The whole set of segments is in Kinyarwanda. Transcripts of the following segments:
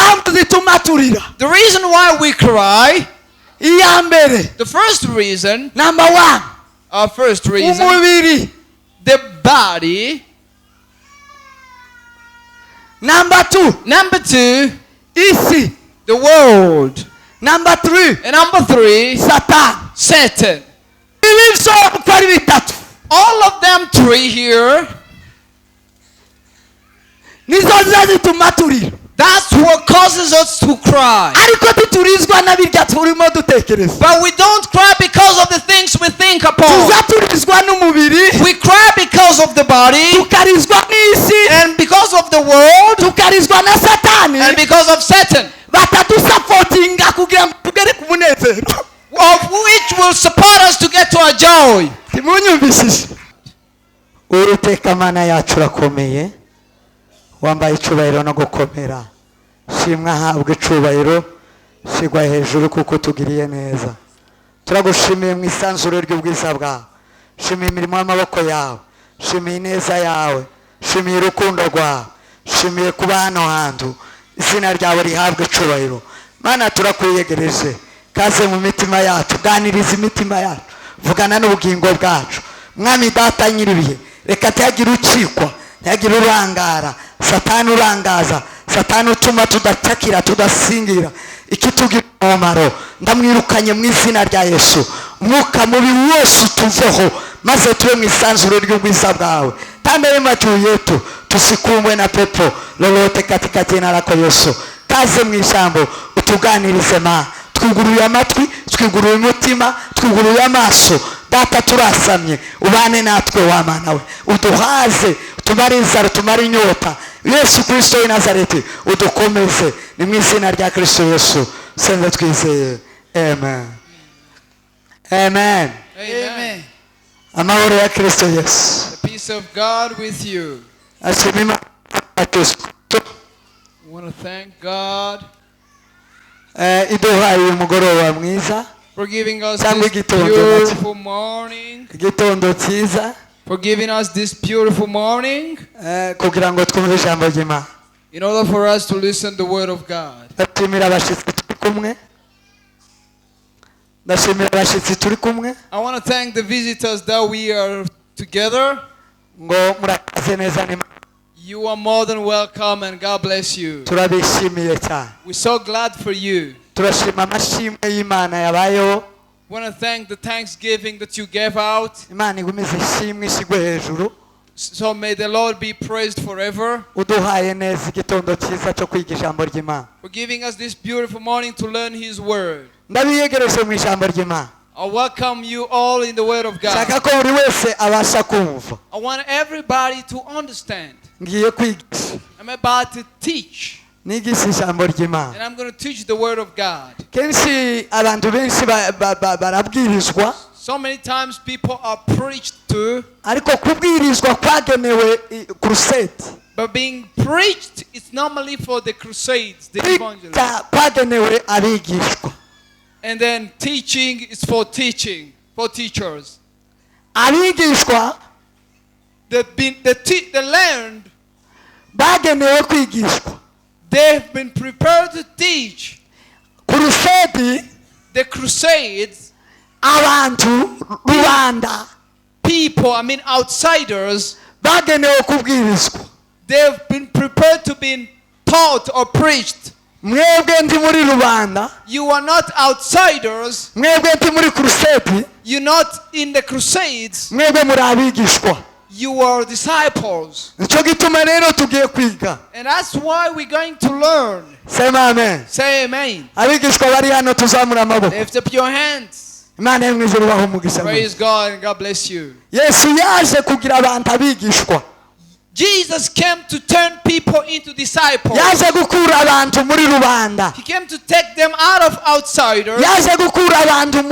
Impamvu zituma turira, The reason why we cry, iya mbere, the first reason, number one, our first reason, umubiri. The body. Number two, Number two, isi. The world. Number three, And number three, Satani. Satan. Ibi bishobora uko ari bitatu All of them three here, nizo ziza zituma turira. That's what causes us to cry. Ariko ntiturizwa na birya turimo dutekereza. But we don't cry because of the things we think upon. Tuza turizwa n'umubiri, We cry because of the body tukarizwa n'isi, and because of the world tukarizwa na Satani and because of Satan, batadusupportinga kugira ngo tugere ku munezero. Of which will support us to get to our joy. Timunyumvishije. Uwiteka Mana yacu, urakomeye, wambaye icyubahiro no gukomera. Shimwa, ahabwa icubahiro, shigwa hejuru kuko utugiriye neza. Turagushimiye mu isanzure ry'ubwiza bwawe, shimiye imirimo y'amaboko yawe, shimiye ineza yawe, shimiye urukundo rwawe, shimiye kuba hano hantu. Izina ryawe rihabwe icubahiro. Mana, turakwiyegereje, kaze mu mitima yacu, ganiriza imitima yacu, vugana n'ubugingo bwacu. Mwami Data nyir'ibihe, reka ntihagire ucikwa, ntihagire urangara. Satani urangaza, Satani utuma tudatakira, tudasingira ikitugira umumaro, ndamwirukanye mu izina rya Yesu. Umwuka mubi wose utuveho, maze tube mu isanzure ry'ubwiza bwawe. Tanda wema juu yetu, tusikumbwe na pepo lolote katika jina lako Yesu. Kaze mu ijambo, utuganirize. Ma twuguruye amatwi, twuguruye umutima, twuguruye amaso. Data, turasamye, ubane natwe. Wa Mana we, uduhaze, utumare inzara, utumare inyota. Yesu Kristo w'i Nazareti, udukomeze. Ni mu izina rya Kristo Yesu senze twizeye, amen, amen. Amen. Amahoro ya Kristo Yesu. The peace of God with you. Ashima Imana Yesu. We want to thank God Iduhaye uyu mugoroba mwiza, for giving us cyangwa this igitondo beautiful morning. Igitondo cyiza, For giving us this beautiful morning kugira ngo twumve ijambo ry'Imana. In order for us to listen the word of God. Ndashimira abashyitsi turi kumwe, ndashimira abashyitsi turi kumwe. I want to thank the visitors that we are together. Ngo murakaze neza n'Imana. You are more than welcome and God bless you. Turabishimiye cyane. We're so glad for you. Turashima amashimwe y'Imana yabayeho. Want to thank the thanksgiving that you gave out. Imana igumize ishimwe, ishigwe hejuru. So may the Lord be praised forever Uduhaye neza igitondo cyiza cyo kwiga ijambo ry'Imana. For giving us this beautiful morning to learn His word. Ndabiyegereje mu ijambo ry'Imana. I welcome you all in the word of God. Shaka ko buri wese abasha kumva. I want everybody to understand. Ngiye kwigisha. I'm about to teach, Nigisha ijambo ry'Imana. And I'm going to teach the word of God. Kenshi abantu benshi barabwirizwa. So many times people are preached to, Ariko kubwirizwa kwagenewe crusade. But being preached is normally for the crusades, the evangelism. Kwiga kwagenewe abigishwa. And then teaching is for teaching, for teachers. Abigishwa The learned, bagenewe kwigishwa. They've been prepared to teach. Crusade, The crusades, abantu rubanda people, I mean outsiders, bagenewe kubwirizwa. They've been prepared to be taught or preached. Mwebwe ndi muri rubanda. You are not outsiders. Mwebwe ndi muri crusade. You're not in the crusades. Mwebwe muri abigishwa. You are disciples. Nicyo gituma rero tugiye kwiga. And that's why we're going to learn. Sema amen. Say amen. Abigishwa bari hano, tuzamura amaboko. Lift up your hands. Imana yo mu ijuru ibahe umugisha. Praise God and God bless you. Yesu yaje kugira abantu abigishwa. Jesus came to turn people into disciples. Yaje gukura abantu muri rubanda. He came to take them out of outsiders. Yaje gukura abantu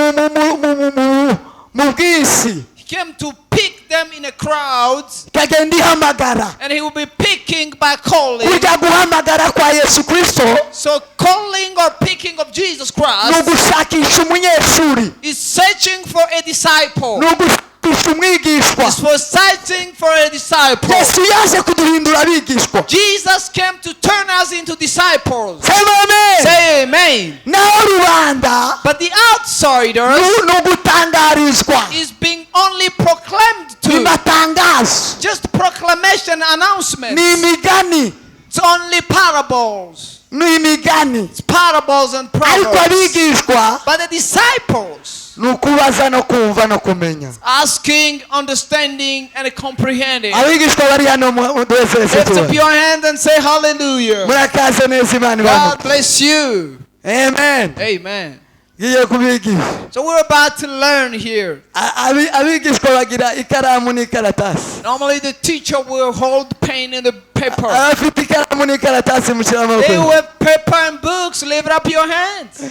mu bw'isi. He came to pick them in a crowd. Ikagenda ihamagara. And he will be picking by calling. Kurya guhamagara kwa Yesu Kristo So calling or picking of Jesus ni Christ ugushakisha umunyeshuri, is searching for a disciple. ni ugushakisha Gushakisha umwigishwa. Is for searching for a disciple. Yesu yaje kuduhindura abigishwa. Jesus came to turn us into disciples. Sema amen. Say amen. Naho rubanda But the outsiders ni ugutangarizwa. Is being only proclaimed Ni to. matangazo. Just proclamation announcements. Ni imigani. It's only parables. Ni imigani. It's parables and Ariko proverbs. abigishwa But the disciples ni ukubaza no kumva no kumenya. Asking, understanding, and comprehending. Abigishwa bari hano duhezereze Lift up tubone. your hand and say hallelujah. Murakaze neza, Imana God ibahe. Bless you. Amen. Amen. Ngiye kubigisha. So we're about to learn here. Abigishwa bagira ikaramu n'ikaratasi. Normally the teacher will hold pen and the paper. Abafite ikaramu n'ikaratasi mushyira amaboko. They with paper and books, lift up your hands.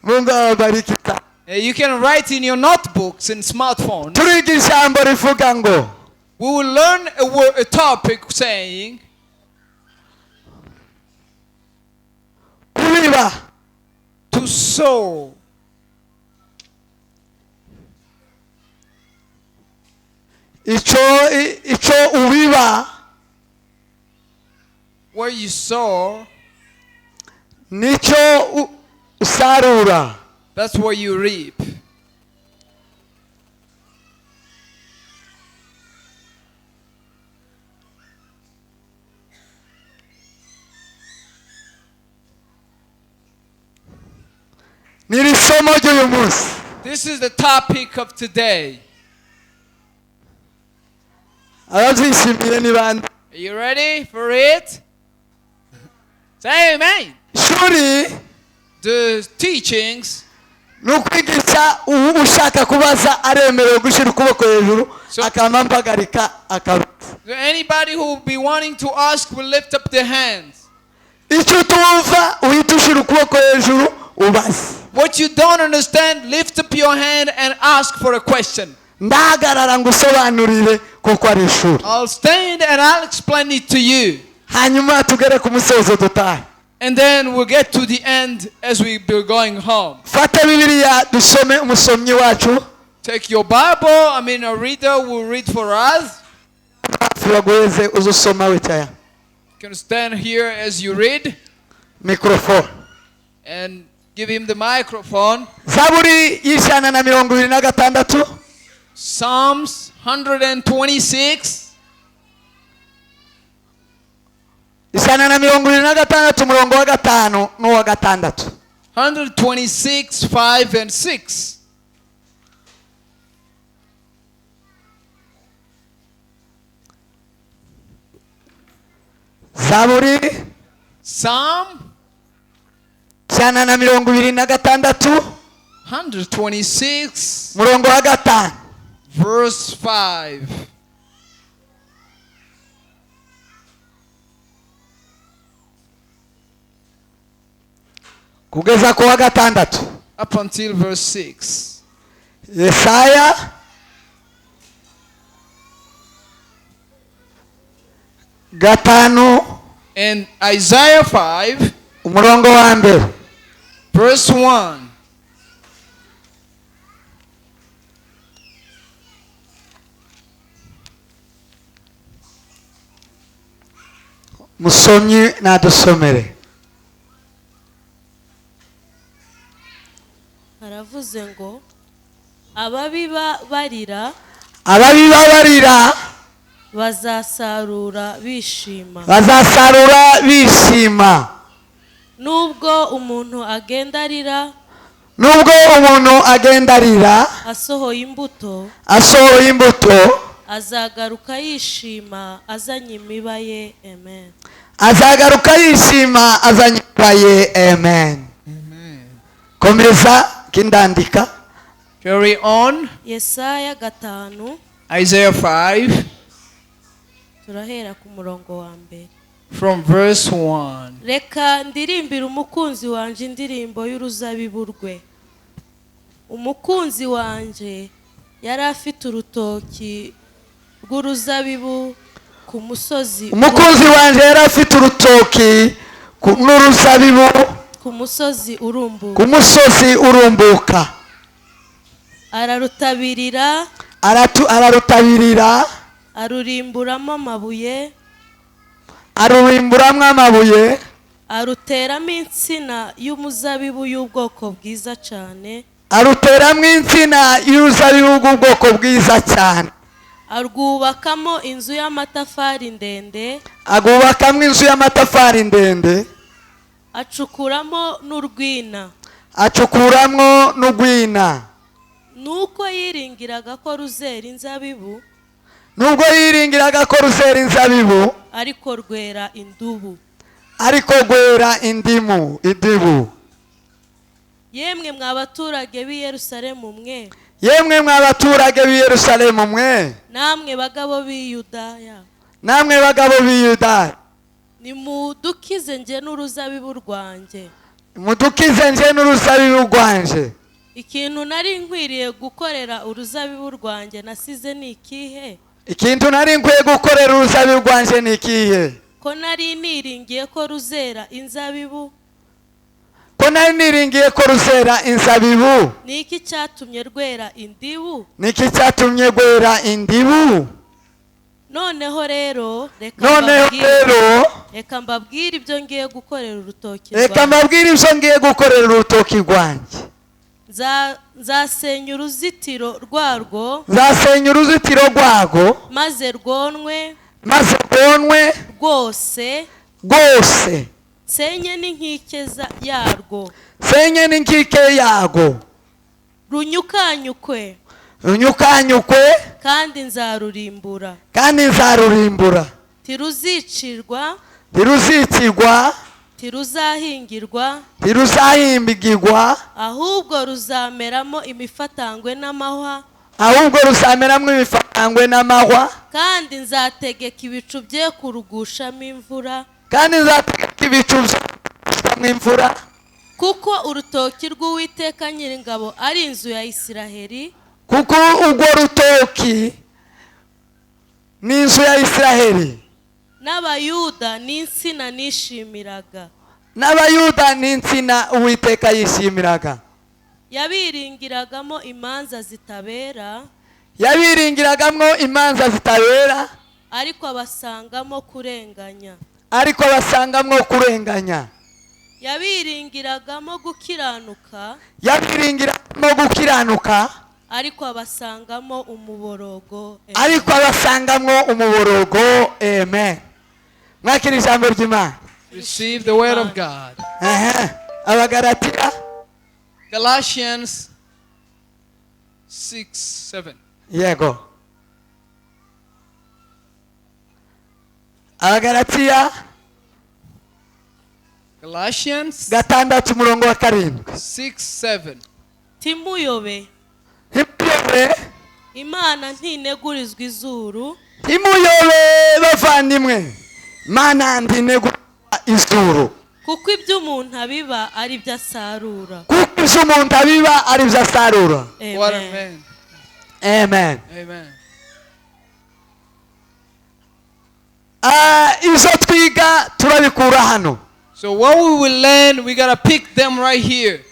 Mungu awabariki sana. You can write in your notebooks and smartphones. Turiga ijambo rivuga ngo We will learn a topic saying kubiba to sow. Icyo ubiba Where you sow, nicyo usarura. That's where you reap. Ni iri somo ry'uyu munsi. This is the topic of today. Ababyishimiye ni bande? Are you ready for it? Say amen. Ishuri The teachings ni ukwigisha ubu ushaka kubaza aremerewe gushyira ukuboko hejuru akaba mpagarika akabaza. Anybody who will be wanting to ask will lift up their hands. Icyo utumva uhita ushyira ukuboko hejuru ubaze. What you don't understand, lift up your hand and ask for a question. Ndahagarara ngo usobanurire kuko ari ishuri. I'll stand and I'll explain it to you. Hanyuma tugere ku musozo dutahe. And then we'll get to the end as we be going home. Fata Bibiliya dusome umusomyi wacu. Take your Bible, I mean, a reader will read for us. Hafi baguheze uze usoma wicaye. You can stand here as you read Mikorofone. And give him the microphone. Zaburi y'126. Psalms 126, 126 umurongo wa gatanu n'uwa gatandatu. 126, 5 and 6. Zaburi Psalm 126 126, umurongo wa gatanu verse 5. Kugeza ku wa gatandatu. Up until verse 6. Yesaya gatanu And Isaiah 5, umurongo wa mbere. Verse 1. Musomyi nadusomere. Haravuze ngo ababiba barira Ababiba barira bazasarura bishima. Bazasarura bishima. Nubwo umuntu agenda arira Nubwo umuntu agenda arira asohoye imbuto asohoye imbuto azagaruka yishima azanye imiba ye. Amen. Azagaruka yishima azanye imiba ye. Amen. Komeza kindandika. Carry on. Yesaya gatanu Isaiah 5 turahera ku murongo wa mbere. From verse 1. Reka ndirimbire umukunzi wanjye indirimbo y'uruzabibu rwe. Umukunzi wanjye yari afite urutoki rw'uruzabibu ku musozi. Umukunzi wanjye yari afite urutoki n'uruzabibu ku musozi urumbuka. Ku musozi urumbuka. Ararutabirira. Ararutabirira. Arurimburamo amabuye. Arurimburamo amabuye. Aruteramo insina y'umuzabibu y'ubwoko bwiza cyane. Aruteramo insina y'uruzabibu bw'ubwoko bwiza cyane. Arwubakamo inzu y'amatafari ndende. Agubakamo inzu y'amatafari ndende. Acukuramo n'urwina. Acukuramo n'urwina. Nuko yiringiraga ko ruzera inzabibu. Nubwo yiringiraga ko ruzera inzabibu, ariko rwera indubu. Ariko rwera indimu, idibu. Yemwe mwa baturage b'i Yerusalemu mwe. Yemwe mwa baturage b'i Yerusalemu mwe. Namwe bagabo b'i Yudaya. Namwe bagabo b'i Yudaya. Nimudukize nje n'uruzabibu rwanjye. Mudukize nje n'uruzabibu rwanjye. Ikintu nari nkwiriye gukorera uruzabibu rwanjye nasize ni ikihe? Ikintu nari nkwiye gukorera uruzabibu rwanjye ni ikihe? Ko nari niringiye ko ruzera inzabibu. Ko nari niringiye ko ruzera inzabibu. Ni iki cyatumye rwera indibu? Ni iki cyatumye rwera indibu? Noneho rero reka mbabwire ibyo ngiye gukorera urutoki rwanjye. Reka mbabwire ibyo ngiye gukorera urutoki rwanjye. Nzasenya uruzitiro rwarwo. Nzasenya uruzitiro rwarwo. Maze rwonwe. Maze rwonwe rwose. Rwose. Nsenye n'inkike yarwo. Nsenye n'inkike yarwo. Runyukanyukwe. Runyukanyukwe. Kandi nzarurimbura. Kandi nzarurimbura. Tiruzicirwa. Tiruzicirwa. Tiruzahingirwa. Tiruzahimbigirwa. Ahubwo ruzameramo imifatangwe n'amahwa. Ahubwo ruzameramo imifatangwe n'amahwa. Kandi nzategeka ibicu bye kurugushamo imvura. Kandi nzategeka ibicu bye kurugushamo imvura. Kuko urutoki rw'Uwiteka Nyiringabo ari inzu ya Isiraheli. Kuko urwo rutoki ni inzu ya Isiraheli. N'Abayuda n'insina nishimiraga. N'Abayuda n'insina Uwiteka yishimiraga. Yabiringiragamo imanza zitabera. Yabiringiragamo imanza zitabera. Ariko abasangamo kurenganya. Ariko abasangamo kurenganya. Yabiringiragamo gukiranuka. Yabiringiragamo gukiranuka. Ariko abasangamo umuborogo. Ariko abasangamo umuborogo. Amen. Mwakira ijambo ry'Imana. Receive the word of God. Abagalatiya. Galatians 6:7. Yego. Abagalatiya. Galatians 6 umurongo wa 7. 6:7. Timuyobe. Timuyobe. Imana ntinegurizwa izuru. Timuyobe bavandimwe. Imana ntinegurizwa izuru. Kuko ibyo umuntu abiba ari byo asarura. Kuko ibyo umuntu abiba ari byo asarura. What a man. Amen. Amen. Izo twiga turabikura hano. So what we will learn, we got to pick them right here.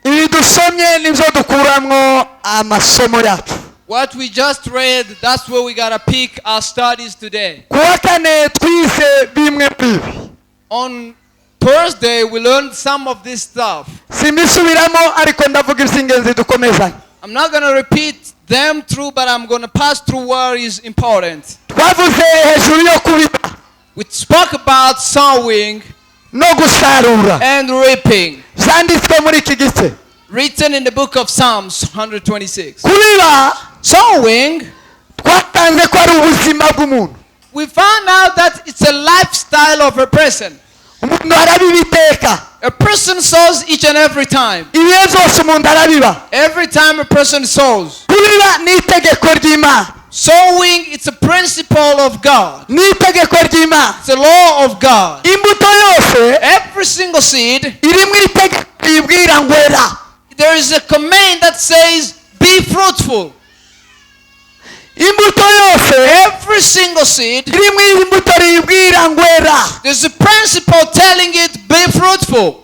Ibi dusomye nibyo dukuramwo amasomo yacu. What we just read, that's where we got to pick our studies today. Kuwa kane twize bimwe bibi. On Thursday we learned some of this stuff. Simbisubiramo ariko ndavuga iby'ingenzi dukomezanye. I'm not going to repeat them through, but I'm going to pass through what is important. Twavuze hejuru yo kubiba. We spoke about sowing no gusarura and reaping. Byanditswe muri iki gice. Written in the book of Psalms 126. Kubiba, sowing, twatanze ko ari ubuzima bw'umuntu. We found out that it's a lifestyle of a person. Umuntu arabibiteka. A person sows each and every time. Ibihe byose umuntu arabiba. Every time a person sows. Kubiba ni itegeko ry'Imana. Sowing, it's a principle of God. Ni itegeko ry'Imana. It's a law of God. Imbuto yose, every single seed, iri mu itegeko ribwira ngwera. There is a command that says, be fruitful. Imbuto yose, every single seed, iri mu imbuto ribwira ngwera. There's a principle telling it, be fruitful.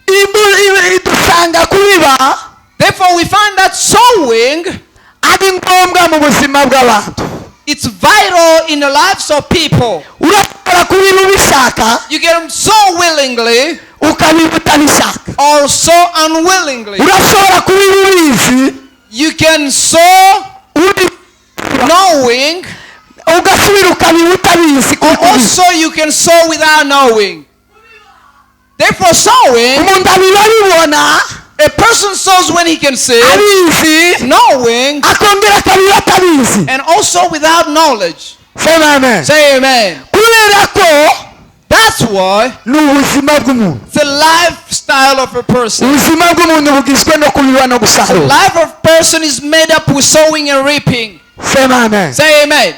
Idusanga kubiba. Therefore, we find that sowing, ari ngombwa mu buzima bw'abantu. it's vital in the lives of people. Urashobora kubiba ubishaka, You can sow willingly ukabiba utabishaka. Or sow unwillingly. Urashobora kubiba ubizi, You can sow uri knowing, ugasubira ukabiba utabizi or kuko ubizi. also you can sow without knowing. Therefore, sowing, Umuntu abiba abibona, a person sows when he can see, abizi, knowing, akongera akabiba atabizi. And also without knowledge. Sema amen. Say amen. Kubera ko That's why ni ubuzima bw'umuntu. It's the lifestyle of a person. Ubuzima bw'umuntu bugizwe no kubiba no gusarura. Life of person is made up with sowing and reaping. Sema amen. Say amen.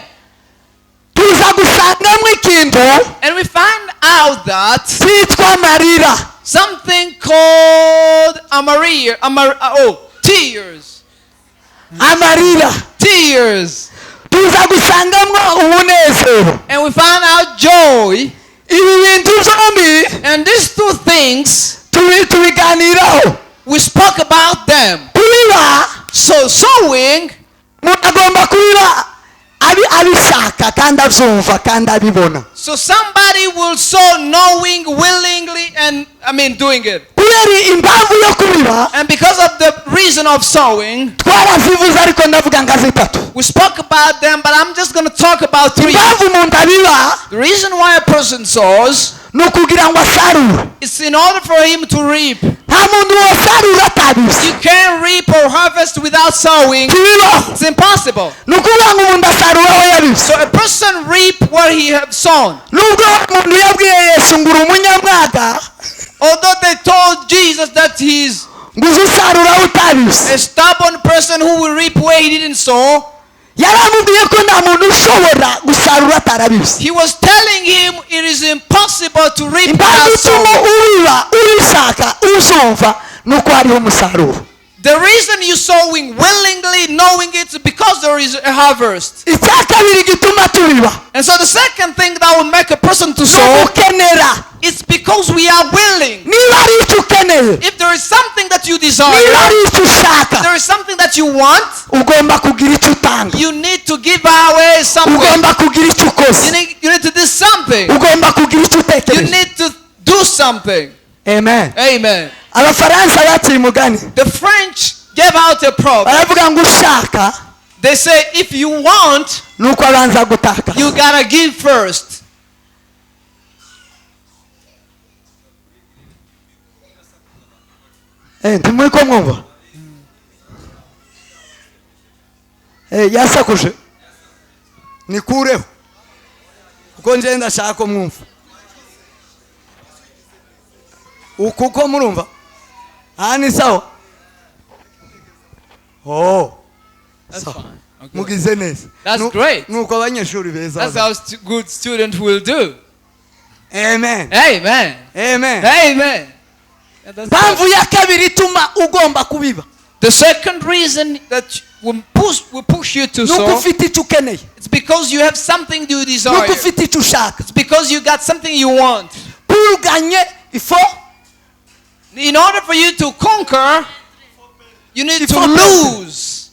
Tuza gusangamo ikintu And we find out that cyitwa amarira. Something called amaria, oh, tears. Amarira. Tears. Tuza gusangamo umunezero. And we find out joy. Ibi bintu byombi And these two things, tubi tubiganiraho. We spoke about them. Kubiba, So sowing, umuntu agomba kubiba abi abishaka kandi abyumva kandi abibona. So somebody will sow knowing, willingly, and I mean doing it. Kubera impamvu yo kubiba, And because of the reason of sowing, twarazivuze ariko ndavuga nka zitatu. We spoke about them, but I'm just going to talk about three. Impamvu umuntu abiba The reason why a person sows ni ukugira ngo asarure. Is in order for him to reap. Nta muntu wosarura atabibye. You can't reap or harvest without sowing. Ntibibaho. It's impossible. Ni ukuvuga ngo umuntu asarura aho yabibye. So a person reap what he have sown. Nubwo umuntu yabwiye Yesu ngo uri umunyamwaga, Although they told Jesus that he's ngo uze usarura aho utabibye, a stubborn person who will reap where he didn't sow, yaramubwiye ko nta muntu ushobora gusarura atarabibye. He was telling him it is impossible to reap Impamvu without ituma sowing. ubiba ubishaka uzumva ni uko hariho umusaruro. The reason you're sowing willingly, knowing it's because there is a harvest. Icya kabiri gituma tubiba And so the second thing that will make a person to ni sow ugukenera. Is because we are willing. Niba ari icyo ukeneye, If there is something that you desire, niba ari icyo ushaka, there is something that you want, ugomba kugira icyo utanga, you need to give away something. ugomba kugira icyo You ukoze, need to do something. ugomba kugira icyo You utekereza. Need to do something. Amen. Amen. Abafaransa baciye umugani, The French gave out a proverb. Baravuga ngo ushaka They say if you want, ni uko abanza gutaka. You gotta give first. Eh, ntimuri ko mwumva? Eh, yasakuje nikureho kuko njye ndashaka ko mwumva kuko murumva aha ni sawa. Oh. That's Sawa. Fine. Okay. Mugize neza. That's great. Nuko abanyeshuri beza. That's how good student will do. Amen. Amen. Amen. Amen. Yeah, that's Impamvu ya kabiri ituma ugomba kubiba The second reason that will push you to nuko sow, ufite icyo ukeneye, it's because you have something you desire. Nuko ufite icyo ushaka. It's because you got something you want. Pour gagner, il faut In order for you to conquer, you need Il to faut lose.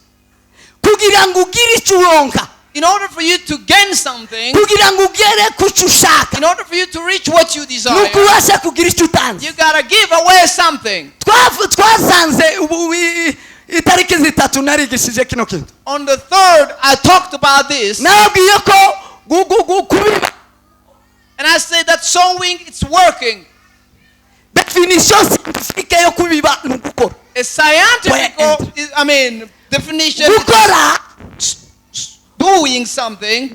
Kugira ngo ugire icyo uronka, In order for you to gain something, kugira ngo ugere ku cyo ushaka, in order for you to reach what you desire, nuko ubasha kugira icyo utanga. You gotta give away something. Twavu- twasanze ubu i- itariki zitatu narigishije kino kintu. On the third, I talked about this, Nababwiye ko gu- gu- gu- kubiba, and I said that sowing, it's working. Definition scientifique yo kubiba ni ugukora. A scientific, Where I mean, definition, gukora, doing something.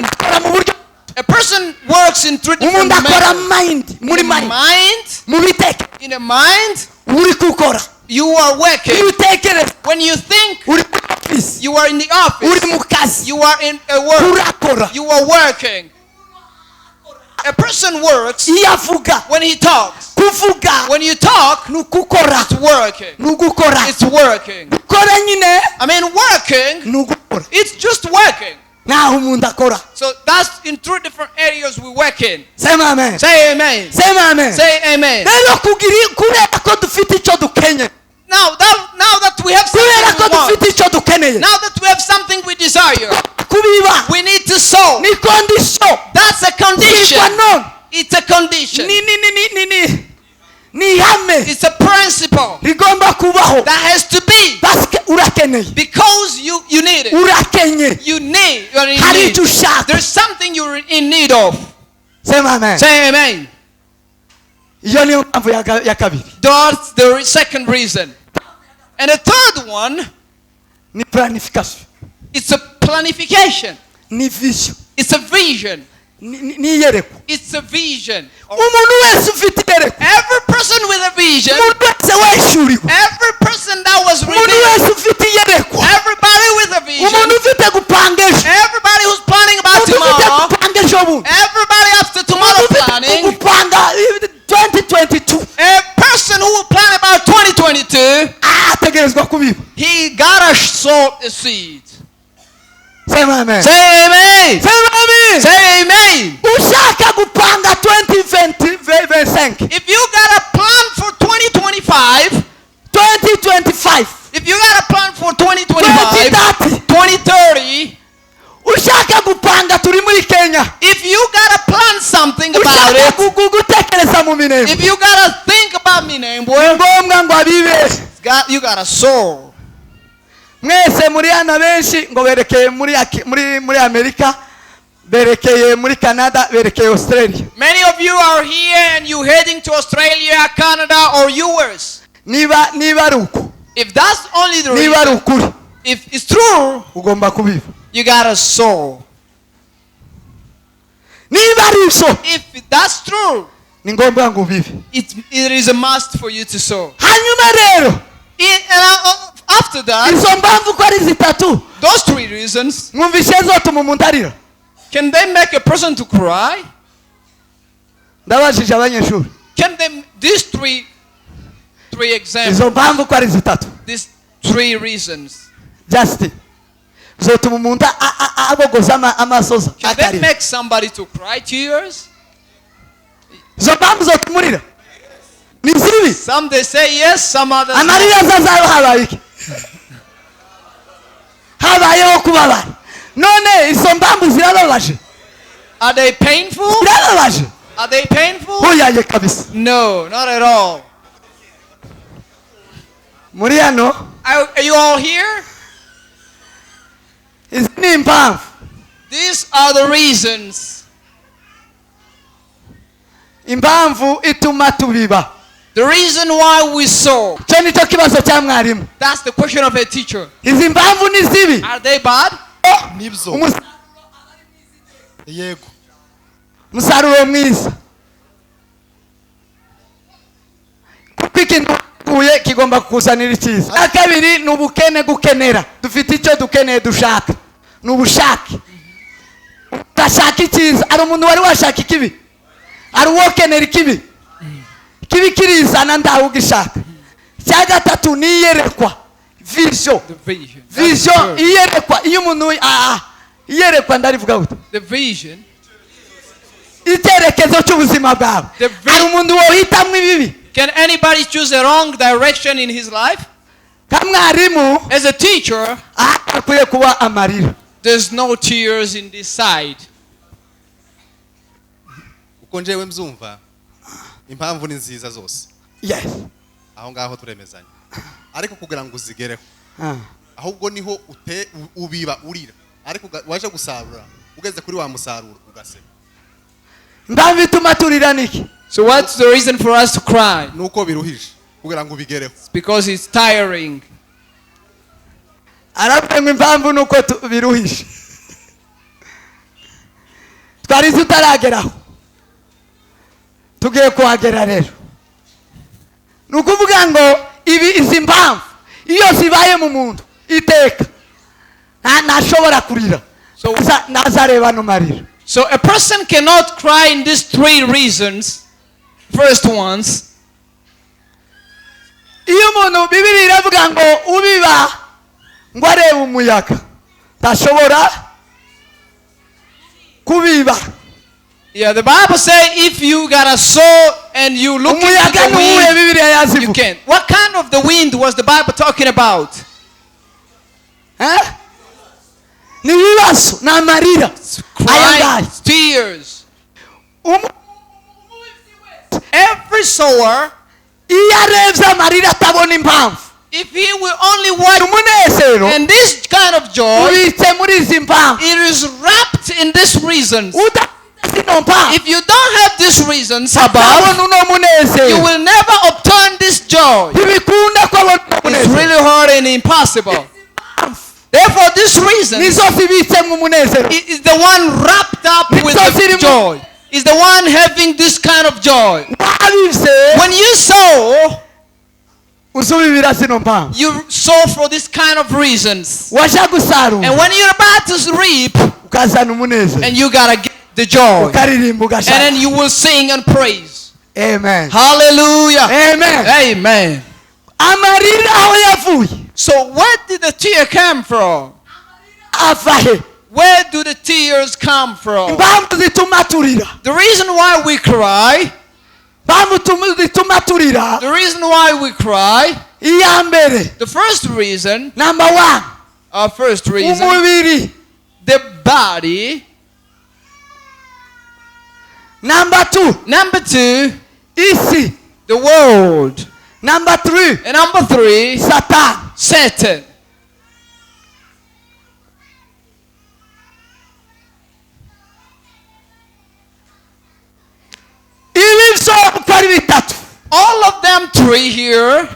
Gukora mu buryo A person works in three different umuntu akora manners. Mind muri In a mind mind, mu biteke in a mind, uri gukora. You are working. Iyo utekereza, When you think, uri muri office, you are in the uri office. mu kazi, You are in a work. urakora. You are working. A person works Iyo avuga, when he talks. Kuvuga When you talk, ni ukukora, it's working. Ni ugukora. It's working. Gukora nyine I mean, working, ni ugukora. It's just working. Naho umuntu akora. So that's in three different areas we work in. Sema amen. Say amen. Sema amen. Say amen. Rero kugira kubera ko dufite icyo dukenye, Now that we have Kubera something ko we want, dufite icyo dukeneye, now that we have something we desire, kubiba we need to sow. Ni condition. That's a condition. Sine qua non. It's a condition. Ni ihame It's a principle rigomba kubaho that has to be parce que urakeneye, because you need it. Urakenye, You are in hari need. icyo ushaka. There's something you're in need of. Sema amen. Say amen. Iyo niyo mpamvu ya kabiri. That's the second reason. And the third one, Ni planification, it's a planification. Ni vision, It's a vision. ni iyerekwa. It's a vision. Umuntu wese ufite iyerekwa, Every person with a vision, umuntu wese wahishuriwe, every person that was umuntu revealed, wese ufite iyerekwa, everybody with a vision, umuntu ufite gupanga ejo, everybody who's planning about umuntu ufite tomorrow, gupanga ejo bundi, everybody after umuntu tomorrow ufite planning, gupanga 2022, a person who will plan about 2022, ategerezwa kubiba. He gotta sow a seed. Sema amen. Say amen. Sema amen. Say amen. Ushaka gupanga 2025, If you got a plan for 2025, 2025, if you got a plan for 2025, 2030, 2030, ushaka gupanga turi muri Kenya, if you gotta plan something about ushaka it, gutekereza mu Minembwe, if you gotta think about Minembwe, ni ngombwa ngo abibe. You gotta sow. Mwese muri hano benshi ngo berekeye muri Amerika, berekeye muri Canada, berekeye Australia. Many of you are here and you heading to Australia, Canada or US. Niba ari uko, If that's only the niba ari reason, ukuri, if it's true, ugomba kubiba. You gotta sow. Niba ari ibyo, If that's true, ni ngombwa ngo ubibe. it is a must for you to sow. Hanyuma rero, And after that, izo mpamvu uko ari zitatu, those three reasons, mwumvishe zotuma umuntu arira? Can they make a person to cry? Ndabajije abanyeshuri. Can they, these three examples, Izo mpamvu uko ari zitatu, these three reasons, just zotuma umuntu abogoza amasoza can they akarira? make somebody to cry tears? Izo mpamvu zotuma urira ni zibi? Some they say yes, some others no. Amarira azazayo habaye iki? Habayeho kubabara. None izo mpamvu zirababaje? Are they painful? Zirababaje? Are they painful? Oyaye kabisa. No, not at all. Muri hano? Are you all here? Izi ni impamvu. These are the reasons. Impamvu ituma tubiba. The reason why we sow. Icyo nicyo kibazo cya mwarimu. That's the question of a teacher. Izi mpamvu ni zibi? Are they bad? Nibyo. Yego. Umusaruro mwiza, kuko ikintu wateguye kigomba kukuzanira icyiza. Icya kabiri ni ubukene, gukenera. Dufite icyo dukeneye, dushaka, ni ubushake. Udashaka icyiza, hari umuntu wari washaka ikibi? Hari uwokenera ikibi? Ikibi kirizana, ndawe ugishaka. Icya gatatu ni iyerekwa, vision. The vision. That's Vision, the iyerekwa. Iyo umuntu iyerekwa ndarivuga gute? The vision. Icyerekezo cy'ubuzima bwawe. Hari umuntu wohitamo ibibi? Can anybody choose the wrong direction in his life? Nka mwarimu, As a teacher, akwiye kuba amarira. There's no tears in this side. Uko njyewe mbyumva, impamvu ni nziza zose. Aho ngaho turemezanya, ariko kugira ngo uzigereho, ahubwo niho ubiba urira, ariko waje gusarura, ugeze kuri wa musaruro ugaseka. Impamvu ituma turira niki? So what's the reason for us to cry? Nuko biruhije kugira ngo ubigereho. It's because it's tiring. Aravuga ngo impamvu nuko biruhije, twari tutarageraho, tugiye kuhagera rero. Ni ukuvuga ngo izi mpamvu iyo zibaye mu muntu iteka ntashobora kurira. Ntazareba no marira. So a person cannot cry in these three reasons. First ones. Iyo umuntu, Bibiliya iravuga ngo ubiba ngo arebe umuyaga ntashobora kubiba. Yeah, the Bible says if you got to sow and And you look into Umuyaga the ni uwuhe wind, Bibiliya you yazivuga? can't. What kind of the wind was the Bible talking about? Eh? Ni ibibazo, ni amarira aya ngaya. Crying, tears. Every sower, Iyo arebye amarira atabona impamvu, if he will only watch, umunezero and this kind of joy, ubitse muri izi mpamvu. It is wrapped in these reasons. Udafite zino mpamvu, If you don't have these reasons above, atabona uno you munezero, will never obtain this joy. ntibikunda ko abona uno It's munezero. really hard and impossible. Therefore, this reason Nizo zibitsemo umunezero. is the one wrapped up with the joy. Is the one having this kind of joy. Wabivye, When you sow, uzubibira zino mpamvu. you sow for this kind of reasons. Waja gusarura, And when you're about to reap, ukazana umunezero, and you gotta get the joy. ukaririmba, And ugashaka. then you will sing and praise. Amen. Hallelujah. Amen. Amen. Amarira aho yavuye, So where did the tear come from? Ava he? Where do the tears come from? Impamvu zituma turira, The reason why we cry, impamvu zituma turira, the reason why we cry, iya mbere, the first reason, number one, our first reason, umubiri. The body. Number two, Number two, isi. The world. Number three, And number three, Satan. Satan. Ibi byo uko ari bitatu, All of them three here,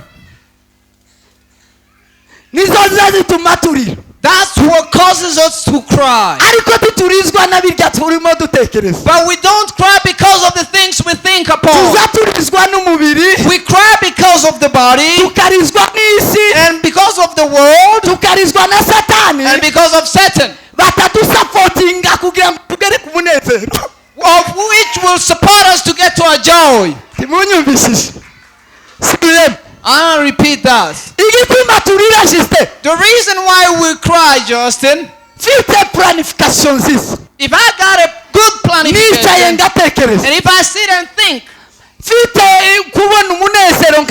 nizo ziza zituma turira. That's what causes us to cry. Ariko ntiturizwa na birya turimo dutekereza. But we don't cry because of the things we think upon. Tuza turizwa n'umubiri, We cry because of the body, tukarizwa n'isi, and because of the world, tukarizwa na Satani, and because of Satan, batadusupportinga kugira ngo tugere ku munezero. of which will support us to get to our joy. Ntimunyumvishije. Subiremo. I'll repeat that. Igituma turira, Justin, The reason why we cry, Justin, mfite planification nziza, if I got a good nicaye planification, ngatekereza, and if I sit and think, mfite kubona umunezero,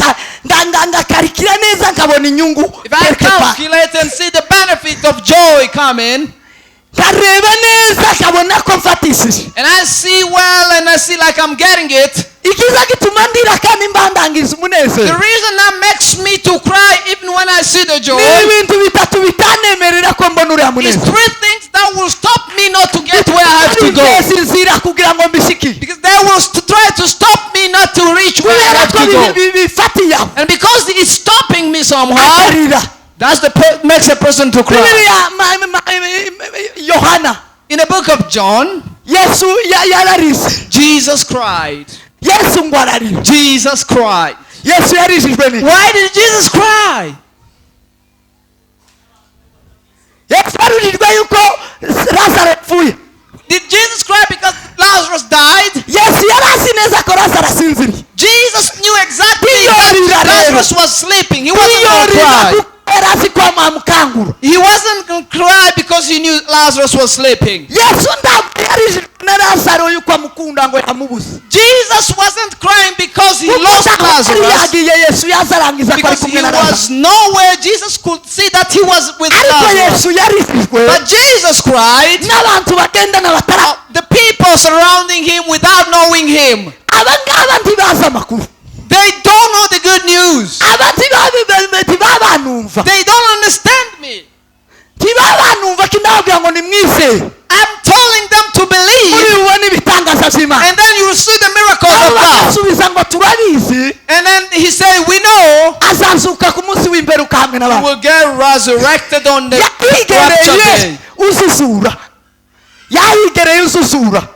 ngakarikira neza nkabona inyungu, if I quelque part. Calculate and see the benefit of joy coming, nkareba neza nkabona ko mfatishije, and I see well and I see like I'm getting it, ikiza gituma ndira kandi mbandangiza the umunezero, reason that makes me to cry even when I see the joy ni ibintu bitatu bitanemerera ko mbona uriya is munezero. three things that will stop me not to get where I have to go. Biteza inzira kugira ngo mbishikire, Because they will try to stop me not to reach where I kubera have ko to go. bifatiye aho, And because it's stopping me somehow, akarira. that's the makes a person to cry. Bibiliya Yohana, In the book of John, Yesu yararize. Jesus cried. Yesu ngo ararira. Jesus cried. Yesu yarijijwe n'iki? Why did Jesus cry? Yesu yarijijwe yuko Lazaro yapfuye? Did Jesus cry because Lazarus died? Yesu yari azi neza ko Lazaro asinziriye. Jesus knew exactly Ntiyorira that rero. Lazarus was sleeping. He wasn't going to Ntiyorira cry. kuko yari azi ko amukangura. He wasn't going to cry because he knew Lazarus was sleeping. Yesu ntabwo yarijijwe na Lazaro yuko amukunda ngo yamubuze. Jesus wasn't crying because he Kuko lost ntabwo yari Lazarus. yagiye, Yesu yazarangiza ko ari Because kumwe he na Lazaro. was nowhere. Jesus could see that he was with Ariko Lazarus. Yesu yarijijwe But Jesus cried. n'abantu bagendana batara The people surrounding him without knowing him. Aba ngaba ntibazi amakuru. They don't know the good news. Aba ntibabanumva. They don't understand me. Ntibabanumva ko ndababwira ngo nimwizere, I'm telling them to believe, muri bubone ibitangaza by'Imana. and then you will see the miracles Abo of God. bagasubiza ngo turabizi, And then he said, we know azazuka ku munsi w'imperuka hamwe he n'abandi. will get resurrected on the rapture Yahigereye day. uzuzura, yahigereye uzuzura.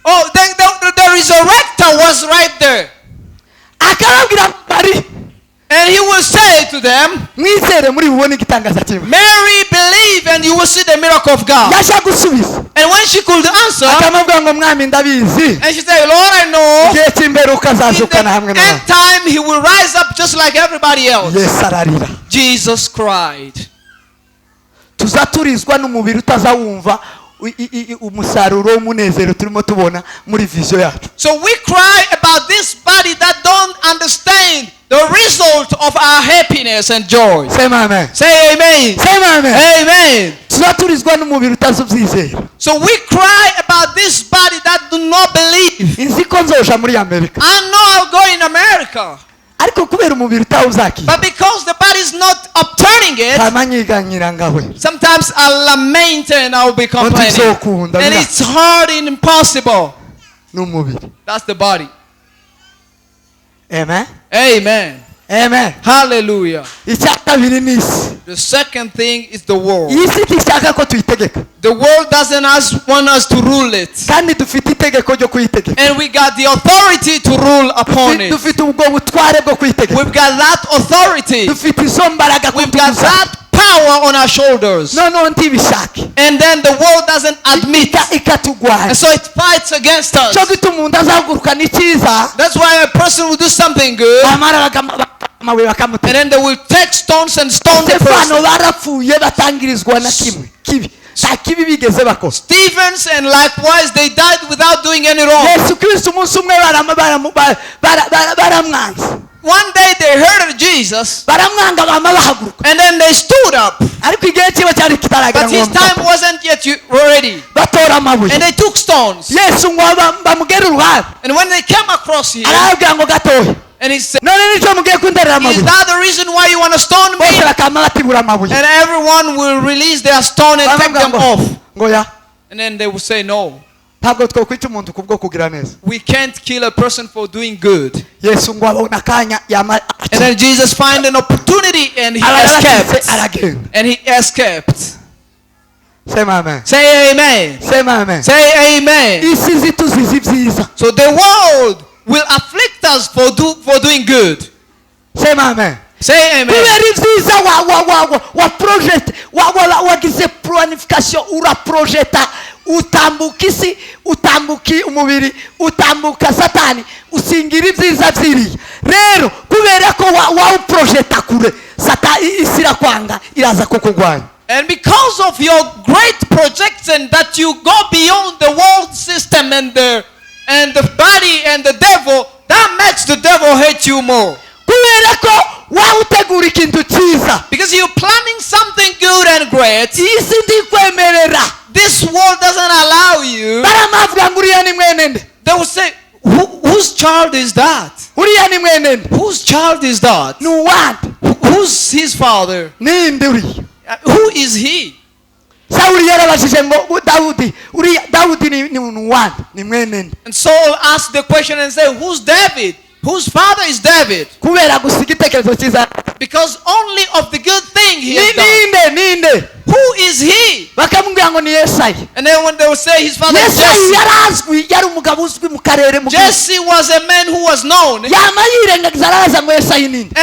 Oh, the resurrector was right there. Akababwira ngo bari, And he will say to them, mwizere muri bubone igitangaza cy'Imana. Mary, believe and you will see the miracle of God. Yaje gusubiza, And when she could answer, akamubwira ngo mwami ndabizi, and she said, Lord, I know, igihe cy'imperuka in the azazukana hamwe end n'abandi. time he will rise up just like everybody else. Yesu ararira. Jesus cried. Tuzaturizwa n'umubiri utazawumva. Umusaruro w'umunezero turimo tubona muri vision yacu. So we cry about this body that don't understand the result of our happiness and joy. Sema amen. Say amen. Sema amen. Amen. Tuba turizwa n'umubiri utazi ubyizera. So we cry about this body that do not believe. Nzi ko nzoja muri Amerika. I know I'll go in America. Ariko kubera umubiri utawuzakira. But because the body is not upturning it, Kama nyiganyira ngawe. sometimes I lament and I will be complaining. And it's hard and impossible. N'umubiri. That's the body. Amen. Amen. Amen. Hallelujah. Icya kabiri ni isi. The second thing is the world. Iyi si ntishaka ko tuyitegeka. The world doesn't want us to rule it. Kandi dufite itegeko ryo kuyitegeka. And we got the authority to rule upon it. Dufite ubwo butware bwo kuyitegeka. We've got that authority. Dufite izo mbaraga. We've got that power on our shoulders. Noneho ntibishake. And then the world doesn't admit. Ikatugwanya. And so it fights against us. Cyo gituma umuntu azahagurukana icyiza. That's why a person will do something good. Bamara And then they will take stones and stone the person. Barapfuye batangirizwa na kimwe kibi. Nta kibi bigeze bakora. Stevens and likewise they died without doing any wrong. Yesu Kristo umunsi umwe baramwanze. One day they heard of Jesus. Baramwanga bama bahaguruka. And then they stood up. Ariko igihe kiba cyari kitaragera. But his time wasn't yet ready. Batora amabuye. And they took stones. Yesu ngo bamugere uruhande. And when they came across him, arababwira ngo gatoya. And he said, is that the reason why you want to stone me? And everyone will release their stone and take them off. And then they will say no. We can't kill a person for doing good. And then Jesus find an opportunity and he escaped. And he escaped. Say amen. Say amen. Say amen. Say amen. So the world will afflict us for doing good. Say amen. Say amen. Kubera ibyiza wa project wagize planification uraprojeta utambuka isi utambuka umubiri utambuka satani usingira ibyiza byiriye. Rero kubera ko wa projeta kure satani isi irakwanga iraza kukugwanya. And because of your great projection that you go beyond the world system and the body and the devil, that makes the devil hate you more. Because you're planning something good and great. This world doesn't allow you. They will say, whose child is that? Whose child is that? Who's his father? Who is he? And Saul asked the question and said, who's David? Whose father is David? Because only of the good thing he has done. Who is he? And then when they will say his father is Jesse. Jesse was a man who was known. And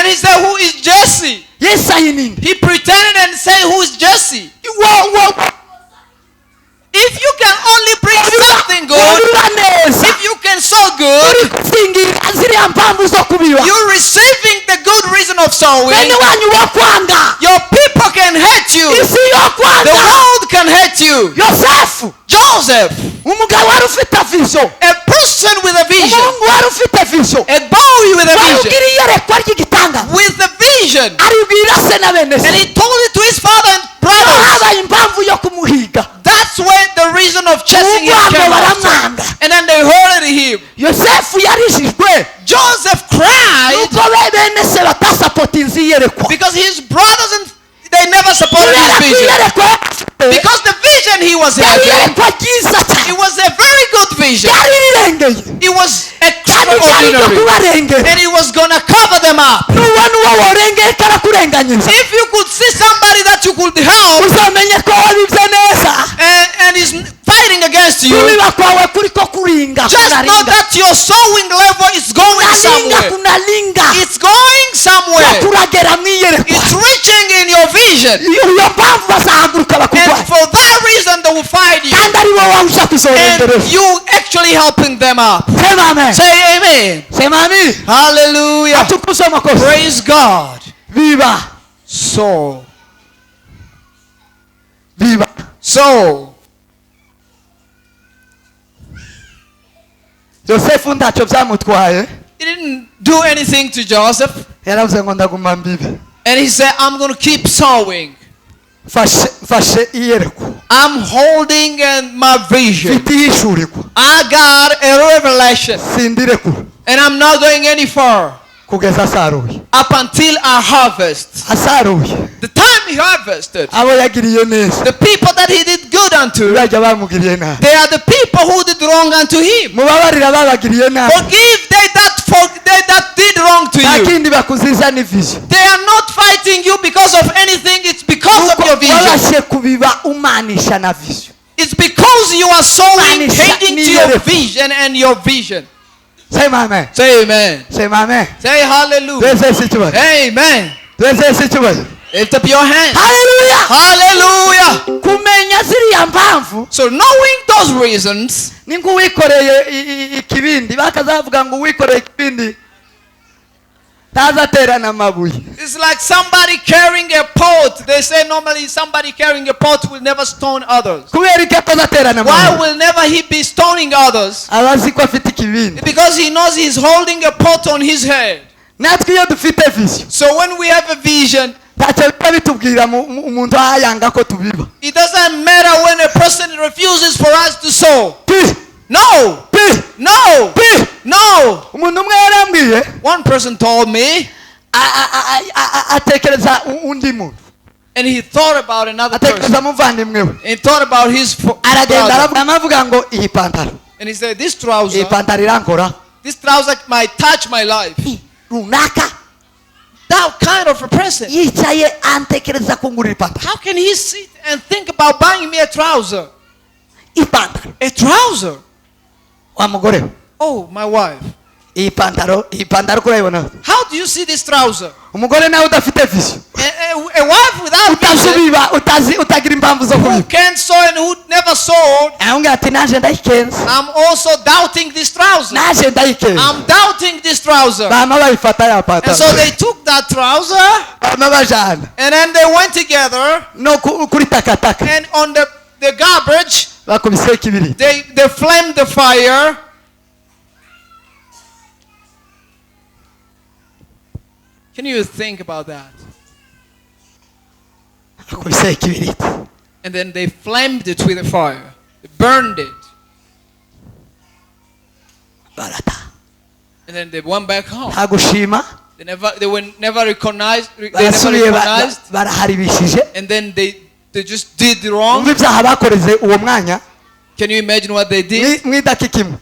he said, who is Jesse? He pretended and said, who is Jesse? If you can only bring something good, if you can sow good, you're receiving the good reason of sowing. Your people can hate you. The world can hate you. Joseph, a person with a vision, a boy with a vision, with a vision, and he told it to his father and brothers. That's where the reason of chasing him came out. And then they heard him. Joseph cried because his brothers and they never supported his vision. Because the vision he was having, it was a very good vision. It was extraordinary. And it was gonna cover them up. If you could see somebody that you could help and is fighting against you, just know that your sowing level is going somewhere. It's going somewhere. It's reaching in your vision. And for that reason they will fight you. And you actually helping them up. Say amen. Hallelujah. Praise God. Viva. So. Viva. So. Yosefu ntacyo byamutwaye. He didn't do anything to Joseph. Yaravuze ngo ndaguma mbibe. And he said, I'm going to keep sowing. Mfashe mfashe iyerekwa. I'm holding my vision. Mfite ihishurirwa. I got a revelation. Sindirekura. And I'm not going any far. Kugeza asaruye. Up until I harvest. Asaruye. The time he harvested, Abo yagiriye neza. the people that he did good unto, Bajya bamugiriye nabi. they are the people who did wrong unto him. Mubabarira babagiriye nabi. Forgive they that did wrong to Nta you. kindi bakuziza ni vision. They are not fighting you because of anything. It's because of your vision. Wabashe kubiba umanisha na vision. It's because you are sowing, Umanisha heading to your n'iyerekwa. vision and your vision. Say amen. Say amen. Say amen. Say hallelujah. Twese Yesu icyubahiro. Amen. Twese Yesu icyubahiro. Lift up your hand. Hallelujah. Hallelujah. Kumenya ziriya mpamvu So knowing those reasons, ni nk'uwikoreye ikibindi bakazavuga ngo uwikoreye ikibindi ntazaterana amabuye. It's like somebody carrying a pot. They say normally somebody carrying a pot will never stone others. Kubera iki atazaterana Why amabuye? will never he be stoning others? Abazi ko afite ikibindi. Because he knows he's holding a pot on his head. Natwe iyo dufite vision, So when we have a vision, ntacyo biba bitubwira umuntu ahayanga ko tubiba. it doesn't matter when a person refuses for us to sow. Pi No! pi No! pi. No! Umuntu umwe yarambwiye, One person told me, atekereza undi muntu. and he thought about another person. Atekereza umuvandimwe we. He thought about his Aragenda brother. aravuga ngo iyi pantaro. And he said, this Iyi trouser, pantaro irankora. this trouser might touch my life. Runaka. That kind of a person. Yicaye antekereza kungurira ipantaro. How can he sit and think about buying me a trouser? Ipantaro. A trouser? Wa mugore we. Oh, my wife. Iyi pantaro, iyi pantaro kurayibona. How do you see this trouser? Umugore nawe udafite vision. A wife without vision, Utazubiba, utazi, utagira impamvu zo who kubiba. can't sew and who never sewed, Arambwira ati naje ndayikenza. I'm also doubting this trouser. Naje ndayikenza. I'm doubting this trouser. Bama bayifata ya And pantaro. so they took that trouser Bama bajana. and then they went together No kuri takataka. and on the garbage Bakubise ikibiriti. they flamed the fire. Can you think about that? Bakubise ikibiriti. And then they flamed it with a fire. They burned it. Barata. And then they went back home. Nta gushima. They were never recognized. They never Barasubiye recognized. baraharibishije. And then they just did wrong. Umva ibyaha bakoreze uwo mwanya. Can you imagine what they did? Mu idakika imwe.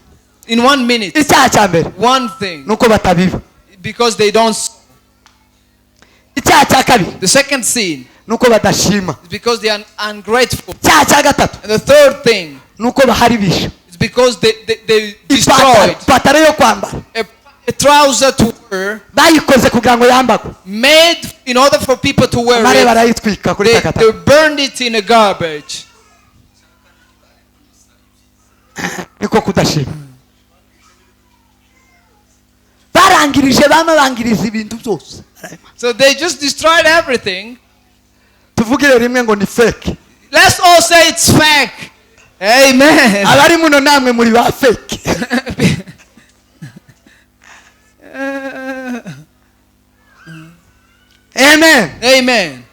In 1 minute. Icyaha cya mbere. One thing. Nuko batabiba. Because they don't. Icyaha cya kabiri. The second sin. Nuko badashima. Is because they are ungrateful. Icyaha cya gatatu. And the third thing. Nuko baharibisha. Is because they destroyed. Ipataro yo kwambara. A trouser to wear. Bayikoze kugira ngo yambagwe. Made in order for people to wear Mare it. barayitwika kuri takataka. They burned it in a garbage. Niko kudashima. Barangirije bamabangiriza ibintu byose. So they just destroyed everything. Tuvugire rimwe ngo ni fake. Let's all say it's fake. Amen. Abari muno namwe muri ba fake. Amen. Amen.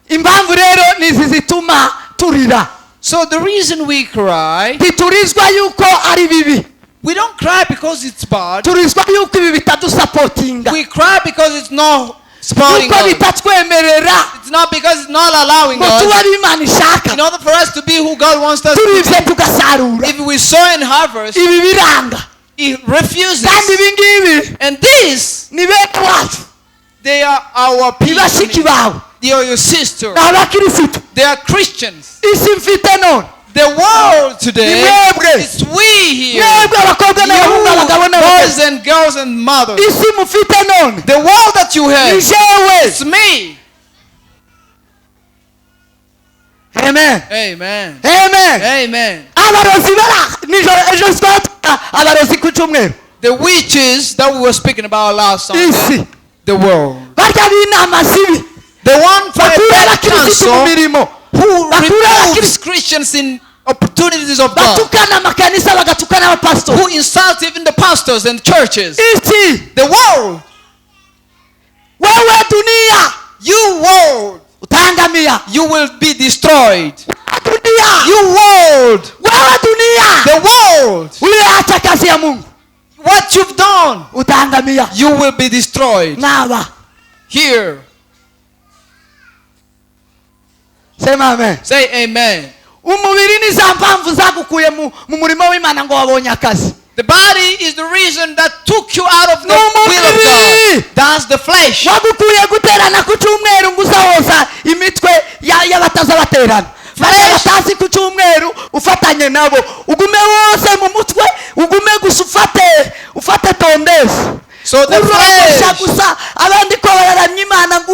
Impamvu rero nizi zituma turira. So the reason we cry, ntiturizwa yuko ari bibi. We don't cry because it's bad. Turizwa yuko ibi bitadusapotinga. We cry because it's not supporting Yuko us. bitatwemerera. It's not because it's not allowing Ngo us. tube abo Imana ishaka. In order for us to be who God wants us to Turivye be. tugasarura. If we sow and harvest, Ibi biranga. it refuses. Kandi ibi ngibi And this, ni bene wacu. they are our Ni people. bashiki bawe. They are your sister. Ni abakirisitu. They are Christians. Isi mfite none. The world today, it's we here. You, boys and girls and mothers. The world that you have, it's me. Amen. Amen. Amen. Amen. The witches that we were speaking about last Sunday. The world. The one for a bad counsel who removes Christians in Opportunities of God. Batukana amakanisa, bagatukana abapasitori. Who insult even the pastors and churches. Isi. The world. Wewe dunia. You world. Utaangamia. You will be destroyed. Dunia. You world. Wewe dunia. The world. Uliacha kazi ya Mungu. What you've done. Utaangamia. You will be destroyed. Nawa. Here. Sema amen. Say amen. Umubiri ni za mpamvu zagukuye mu murimo w'Imana ngo wabonye akazi. The body is the reason that took you out of the No will of mubiri. God. That's the flesh. Wagukuye guterana ku cyumweru ngo uzahoza imitwe y'abataza baterana. Bariya batazi ku cyumweru ufatanye nabo. Ugume wose mu mutwe, ugume gusa ufate tondezi. So the flesh. Gusa abandi ko bararamya Imana ngo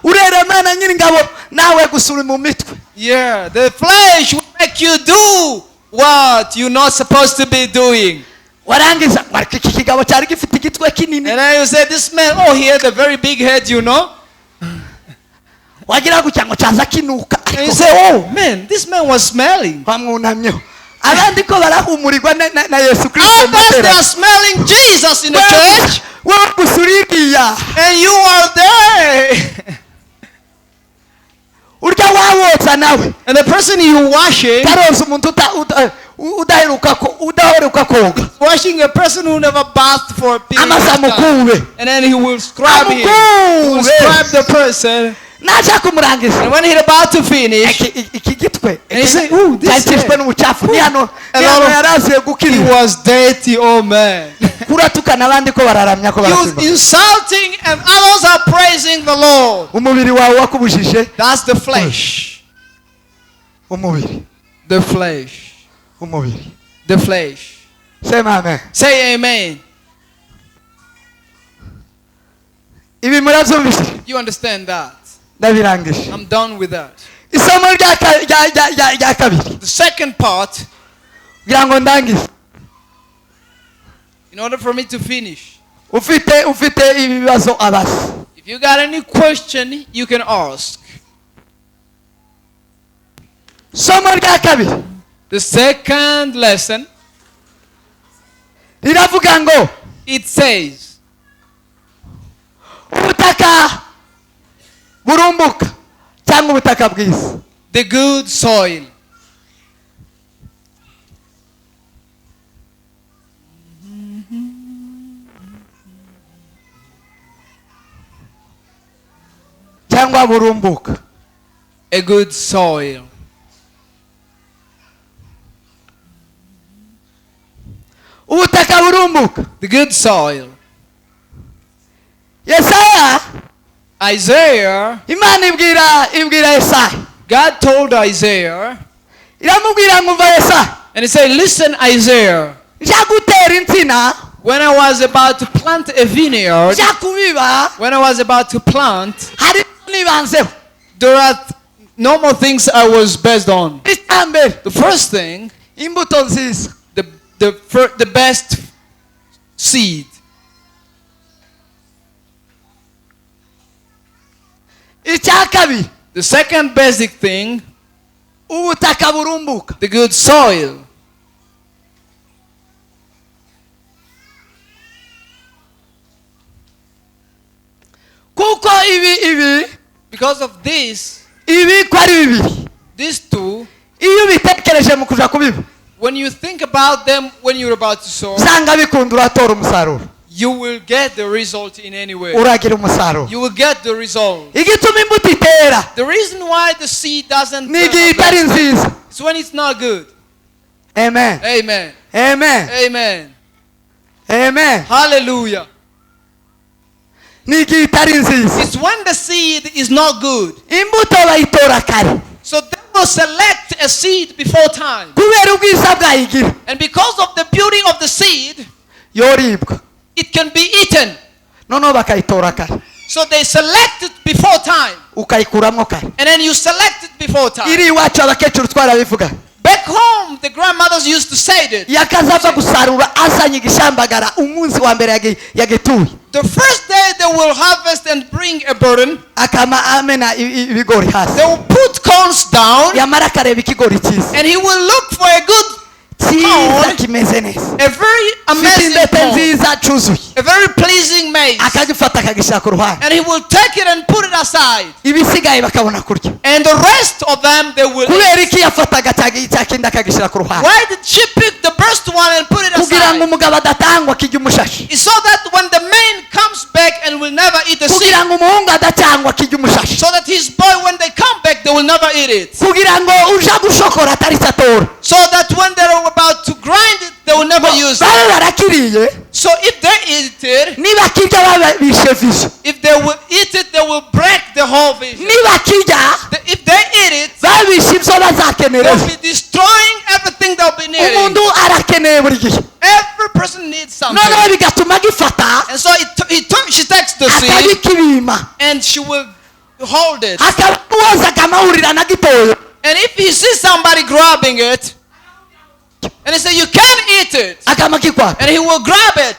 urera Imana nyiri ngabo nawe gusa uri mu mitwe. Yeah, the flesh will make you do what you're not supposed to be doing. Warangiza iki kigabo cyari gifite igitwe kinini. And then you say, this man, oh, he had a very big head, you know. Wagira gutya ngo cyaza kinuka. And you say, oh man, this man was smelling. Bamwunamyeho. Abandi ko barahumurirwa na Yesu Kristo. Others, they are smelling Jesus in the church. Wewe gusa. And you are there. Urya wawotsa nawe. And the person you washing, taroza umuntu udaheruka koga. Washing a person who never bathed for a period of time. And then he will scrub him. He will scrub the person. Naja kumurangiza. And when he's about to finish, iki gitwe and he say, oh, this cyakishwe n'ubucafu. Ni hano yaraziye gukira. He was dirty, oh man. Kuratukana abandi ko bararamya ko barasimba. You insulting and others are praising the Lord. Umubiri wawe wakubujije. That's the flesh. Umubiri. The flesh. Umubiri. The flesh. Say amen. Say amen. Ibi murabyumvise. You understand that? Ndabirangije. I'm done with that. Isomo rya kabiri. The second part. Kugira ngo ndangize. In order for me to finish. Ufite ibibazo abaza. If you got any question, you can ask. Somo rya kabiri. The second lesson. Riravuga ngo. It says. Ubutaka burumbuka cyangwa ubutaka bwiza. The good soil. Cyangwa burumbuka. A good soil. Ubutaka burumbuka. The good soil. Yesaya. Isaiah. Imana ibwira Yesaya. God told Isaiah. Iramubwira ngo umva Yesaya. And he said, listen, Isaiah. Nja gutera insina. When I was about to plant a vineyard, Nja kubiba. when I was about to plant, hari nibanzeho. There are normal things I was based on. Icyambere. The first thing, imbuto nziza. The best seed. Icyakabiri. The second basic thing, ubutaka burumbuka. The good soil. Kuko ibi because of this, ibi ko ari bibiri. These two, iyo ubitekereje mu kuja kubiba, when you think about them when you're about to sow, usanga bikunda uratora umusaruro. You will get the result in any way. Uragira umusaruro. You will get the result. Igituma imbuto itera. The reason why the seed doesn't ni igihe itari nziza. It's when it's not good. Amen. Amen. Amen. Amen. Amen. Hallelujah. Ni igihe itari nziza. It's when the seed is not good. Imbuto bayitora kare. So they will select a seed before time. Kubera ubwiza bwayigira. And because of the beauty of the seed, yoribwa. It can be eaten. Noneho bakayitora kare. So they select it before time. Ukayikuramo kare. And then you select it before time. Iri iwacu abakecuru twarabivuga. Back home, The grandmothers used to say it. Yakazava gusarura azanye igishambagara umunsi wa mbere yagituye. The first day they will harvest and bring a burden. Akama amena ibigori hasi. They will put corns down. Yamara akareba ikigori cyiza. And he will look for a good cyiza corn, kimeze neza. a very amazing indete corn, nziza cyuzuye. a very pleasing maize. Akagifata akagishyira ku ruhande. And he will take it and put it aside. Ibisigaye bakabona kurya. And the rest of them they will Kubera eat. iki yafataga cya kindi akagishyira ku ruhande? Why did she pick the best one and put it Kugira ngo aside? umugabo adatangwa akijya umushashi. It's so that when the man comes back and will never eat the seed. Kugira ngo umuhungu adatangwa akijya umushashi. So that his boy, when they come back, they will never eat it. Kugira ngo uja gushokora atari satora. So that when they're about to grind it, they will never use it. Babe barakiriye. So if they eat it, Niba kirya babishe vision. if they will eat it, they will break the whole vision. Niba kirya If they eat it, babishe ibyo bazakenera. they'll be destroying everything they'll be needing. Umuntu arakeneye buri gihe. Every person needs something. Noneho bigatuma agifata And so she takes the seed akabikibima. and she will hold it. Akawoza akamahurira na gitoyo. And if he sees somebody grabbing it, and he says, you can't eat it. And he will grab it.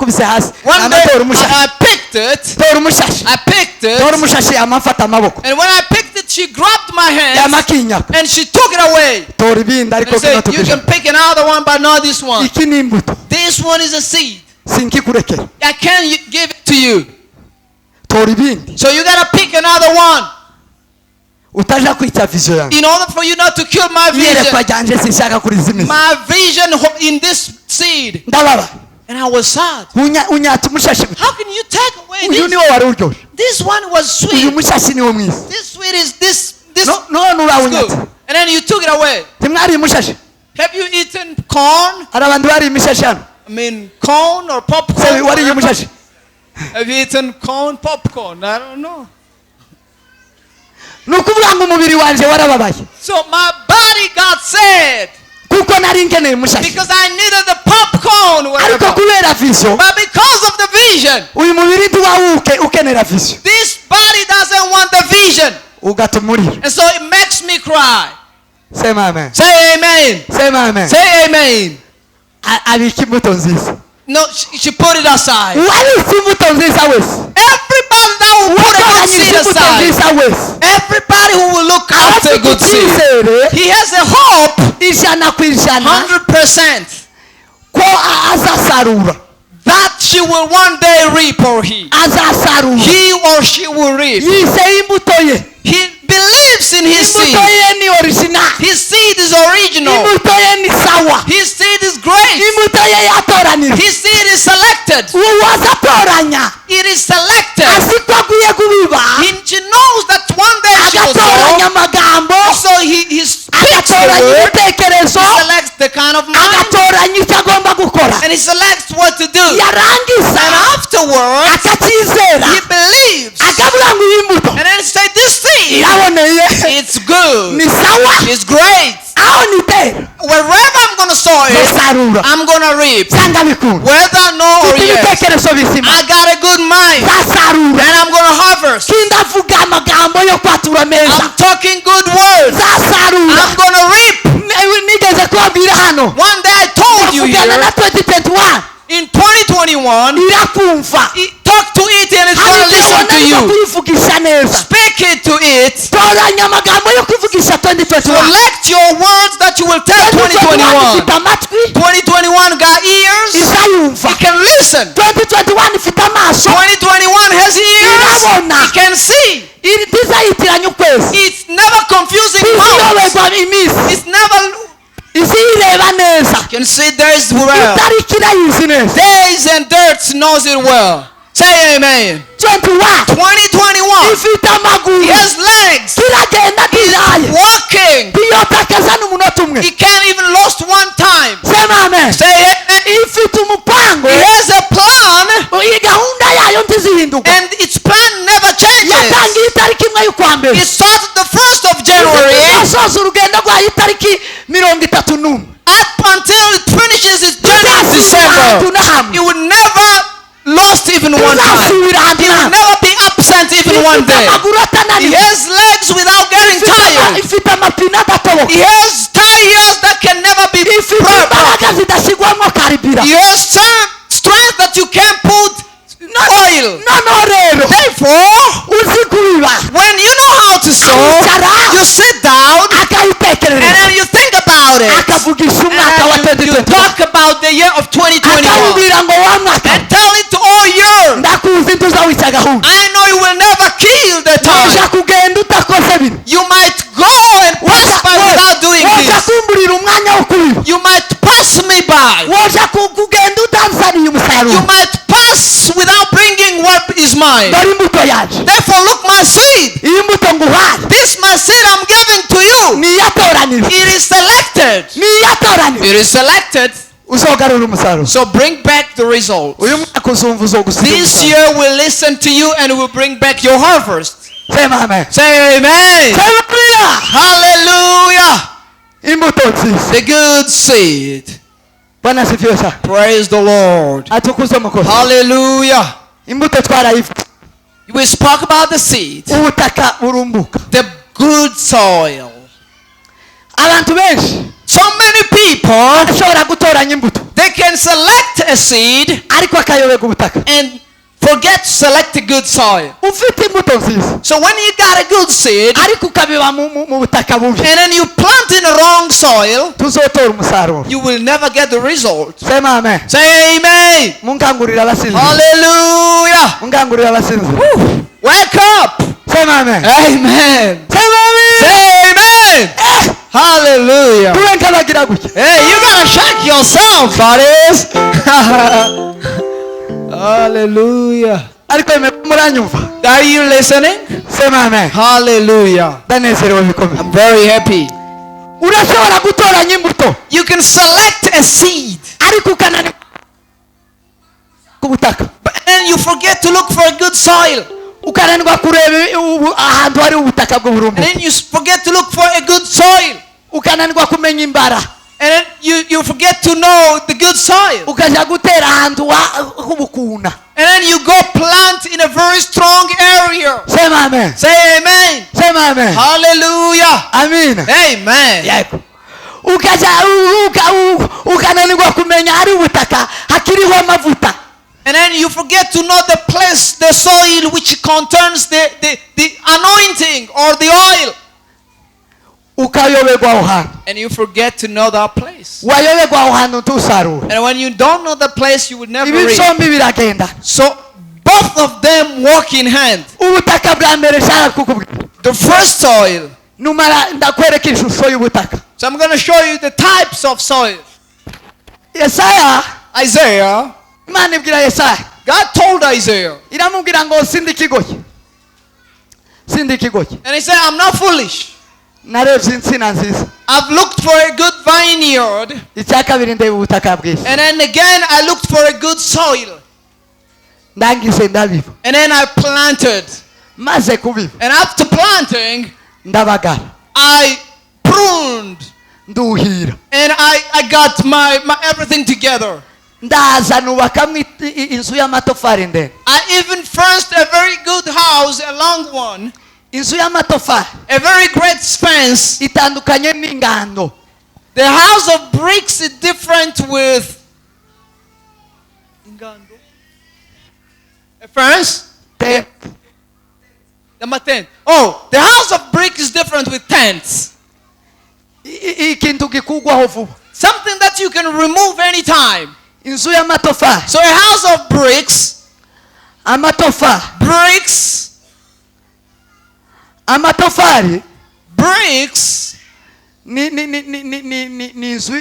One day, I picked it. I picked it. And when I picked it, she grabbed my hand. And she took it away. And said, you can pick another one, but not this one. This one is a seed. I can't give it to you. So you gotta pick another one. Utaja kwica vision yanjye. In order for you not to kill my vision. Iyerekwa ryanje sinshaka kurizimiza. My vision in this seed. Ndababa. And I was sad. Unyata umushashi. How can you take away Uyu this? niwo wari uryoshye. This one was sweet. Uyu mushashi niwo mwiza. This sweet is this No urawunyatse. And then you took it away. Ntimwariye umushashi? Have you eaten corn? Hari abantu bariye imishashi hano? I mean corn or popcorn? Wariye umushashi? Have you eaten corn, popcorn? I don't know. Nukuvuga ngo umubiri wanje warababaye. So my body got sad. Kuko nari nkeneye umushashi. Because I needed the popcorn. Ariko kubera vision. But because of the vision. Uyu mubiri ntiwawuke ukenera vision. This body doesn't want the vision. Ugatuma urira. And so it makes me cry. Say amen. Say amen. Say amen. Say amen. Abika imbuto nziza. No, she put it aside. Uwabitse imbuto nziza wese. Everybody that will put a good seed aside. Everybody who will look after a good seed. He has a hope. 100% 100% ko azasarura. That she will one day reap, or he. Azasarura. He or she will reap. Yizeye imbuto ye. He believes in his seed. Imbuto ye ni original. His seed is original. Imbuto ye ni sawa. His seed is great. Imbuto ye yatoranijwe. His seed is selected. Uwazatoranya. It is selected. Azi ko agiye kubiba. She knows that one day she will sow. Agatoranya amagambo. So he speaks the Agatoranya word. ibitekerezo. He selects the kind of mind. Agatoranya icyo agomba gukora. And he selects what to do. Yarangiza. And afterwards, akacyizera. he believes. Akavuga ngo iyi mbuto. And then he say, this seed, iraboneye. it's good. Ni sawa. It's great. Aho nitera. Wherever I'm gonna sow it, Nzasarura. I'm gonna reap. Cyangwa bikunda. Whether no or Mfite yes. ibitekerezo bizima. I got a good mind. Nzasarura. And I'm gonna harvest. Sindavuga amagambo yo kwatura meza. I'm talking good words. Nzasarura. I'm gonna reap. Nigeze kubabwira hano. One day I told you Tuvugana here. na 2021. In 2021, irakumva. Talk to it and it's gonna listen to you. Kuyivugisha neza. Speak it to it. Toranya amagambo yo kuvugisha 2021. Select your words that you will tell 2021. Ifite amatwi. 2021 got ears. Izayumva. It can listen. 2021 ifite amaso. 2021 has ears. Irabona. It can see. Ntizayitiranya ukwezi. It's never confusing months. Ntiziyoberwa iminsi. It's never. Izireba neza. You can see days well. Itariki irayizi neza. Days and dirt knows it well. Say amen. 21. 2021. Ifite amaguru. He has legs. Kiragenda kiraye. Walking. Ntiyotakaza n'umunota umwe. He can't even lost one time. Say amen. Say amen. Ifite umupango. He has a plan. Iyi gahunda yayo ntizihinduka. And its plan never changes. Yatangiye itariki imwe y'ukwa mbere. It started the 1st of January. Izasoza urugendo rwayo itariki 31. Up until it finishes its journey in December. It will never lost even one time. He will never be absent even one day. He has legs without getting tired. Ifite amapine adatoboka. It has tires that can never be Ifite broken. Imbaraga zidashyirwamo karibira. It has strength that you can't put oil. Noneho rero Therefore, uzi kubiba when you know how to sow, aricara you sit down and akayitekerereza then you think about it. akavugisha umwaka wa And you 2021 talk about the year of 2021 akawubwira ngo wa mwaka and tell it to all year. Ndakuzi ntuzawica gahunda. I know you will never kill the Woja time. Kugenda utakoze bino. You might go and pass by without doing Woja this. Kumburira umwanya wo kubiba. You might pass me by. Woja kugenda utanzaniye You umusaruro. Might pass without bringing what is mine. Dore imbuto yaje. Therefore, look my seed. Iyi mbuto nguhaye This my seed I'm giving to you. Ni iyatoranijwe. It is selected. Ni iyatoranijwe. It is selected. Uzogarura umusaruro. So bring back the result. Uyu mwaka uzumva uzogusiga This umusaruro. Year we'll listen to you and we'll bring back your harvest. Sema amen. Say amen. Sema amina. Hallelujah. Imbuto nziza. The good seed. Bwana asifiwe sana. Praise the Lord. Atukuzwe Mwokozi. Hallelujah. Imbuto twarayivuze. We spoke about the seed. Ubutaka burumbuka. The good soil. Abantu benshi So many people, bashobora gutoranya imbuto they can select a seed ariko akayoberwa ubutaka. And forget to select a good soil. Ufite imbuto nziza So when you got a good seed ariko ukabiba mu butaka bubi and then you plant in the wrong soil, tuzotora umusaruro. You will never get the result. Sema amen. Say amen. Munkangurira abasinzira. Hallelujah. Munkangurira abasinzira. Wake up. Sema amen. Amen. Sema amen. Say amen. Eh, Hallelujah. Tube nk'abagira gutya. Hey, you gotta shake yourself, buddies. Hallelujah. Ariko muranyumva. Are you listening? Sema amen. Hallelujah. Ndanezerewe bikomeye. I'm very happy. Urashobora gutoranya imbuto You can select a seed, ariko ukananirwa ku butaka but then you forget to look for a good soil. Ukananirwa kureba ahantu hari ubutaka And bw'uburumbuke. then you forget to look for a good soil. Ukananirwa kumenya imbara. And then you forget to know the good soil. Ukajya gutera ahantu h'ubukuna. And then you go plant in a very strong area. Sema amen. Say amen. Sema amen. Hallelujah. Amina. Amen. Yego ukajya ukananirwa kumenya hari ubutaka hakiriho amavuta. And then you forget to know the place, the soil which contains the anointing or the oil. Ukayoberwa aho hantu. And you forget to know that place. Wayoberwa aho hantu ntusarure. And when you don't know the place, you will never Ibi reap. Byombi biragenda. So both of them walk in hand. Ubutaka bwa mbere nshaka kukubwira. The first soil. Numara ndakwereka ishusho y'ubutaka. So I'm going to show you the types of soil. Yesaya Isaiah, Imana ibwira Yesaya God told Isaiah, iramubwira ngo sindi ikigoyi sindi ikigoyi. And he said, "I'm not foolish. Narebye insina nziza. I've looked for a good vineyard, Icya kabiri ndeba ubutaka bwiza. And then again I looked for a good soil, Ndangize ndabiba. And then I planted. Maze kubiba And after planting, ndabagara. I pruned, Nduhira. And I got my everything together. Ndaza nubakamo inzu y'amatafari ndende. I even fenced a very good house, a long one, Inzu y'amatafari a very great fence. Itandukanye n'ingando. The house of bricks is different with ingando. A fence? Tent. The tent. Oh, the house of brick is different with tents. Ikintu gikugwaho vuba. Something that you can remove anytime. Inzu y'amatafari. So a house of bricks, Amatafari. Bricks, Amatafari bricks ni inzu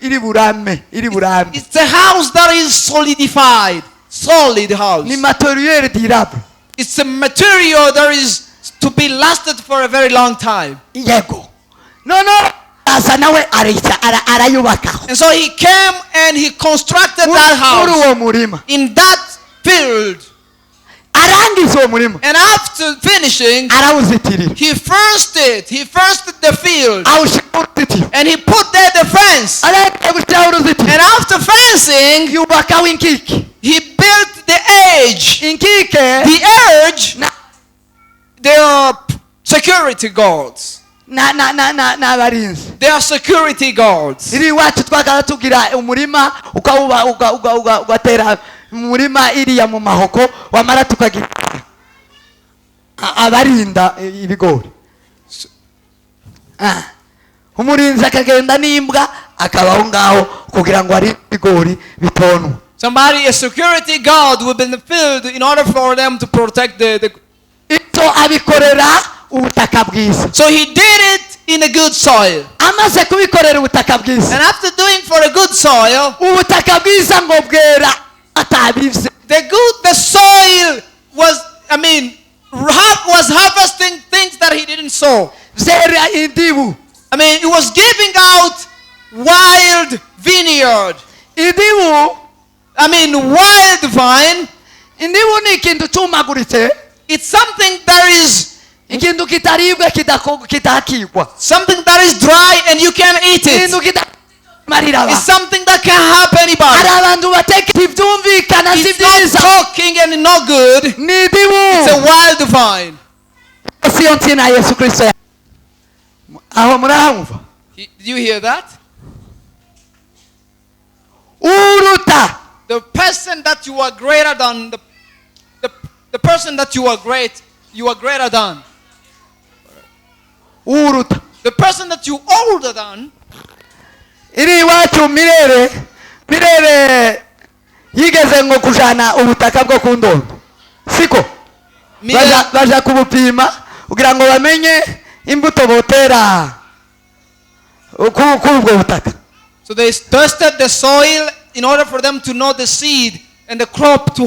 iri burame iri burame. It's a house that is solidified, solid house. Ni matériel durable. It's a material that is to be lasted for a very long time. Yego no aza nawe arayubakaho. And so he came and he constructed that Muri house uwo murima. In that field. Arangiza uwo murima. And after finishing, arawuzitirira. He fenced it. He fenced the field. Awushyiraho uruzitiro. And he put there the fence. Arangije gushyiraho uruzitiro. And after fencing, yubakaho inkike. He built the edge. Inkike The edge, na they are security guards. N'abarinzi. They are security guards. Iri iwacu twakaza tugira umurima ukawuba ugatera umurima iriya mu mahoko, wamara tukagira abarinda ibigori. Umurinzi akagenda n'imbwa akabaho ngaho kugira ngo ari ibigori bitonwe. Somebody, a security guard, will be in the field in order for them to protect the Icyo abikorera ubutaka bwiza. So he did it in a good soil. Amaze kubikorera ubutaka bwiza. And after doing for a good soil, ubutaka bwiza ngo bwera atabivye. The soil was, I mean, was harvesting things that he didn't sow. Vyera indibu. I mean, it was giving out wild vineyard. Indibu, I mean, wild vine. Indibu ni ikintu cumaguritse. It's something that is ikintu kitaribwa, kitakigwa. Something that is dry and you can eat it. Ikintu marira. It's something that can help anybody. Hari abantu bateka ibyumvikana si It's not byiza. talking and not good. Ni indibu. It's a wild vine. Siyo nsina Yesu Kristo. Aho murahamva? Did you hear that? Uruta. The person that you are greater than, the person that you are great, you are greater than. Uruta. The person that you older than. Iri iwacu Mirere, Mirere yigeze ngo kujana ubutaka bwo ku Ndondo. Siko? Mirere. Baja kubupima kugira ngo bamenye imbuto botera ku ubwo butaka. So they tested the soil in order for them to know the seed and the crop to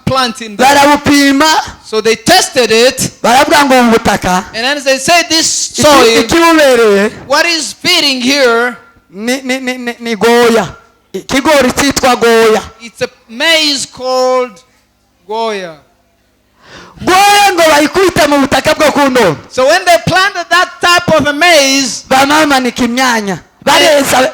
plant in there. Barabupima. So they tested it. Baravuga ngo ubu butaka. And then they say this soil, ikibubereye, what is feeding here? Ni goya. Ikigori cyitwa goya. It's a maize called goya. Goya ngo bayikubite mu butaka bwo ku Ndondo. So when they planted that type of a maize, bamamanika imyanya. Bareza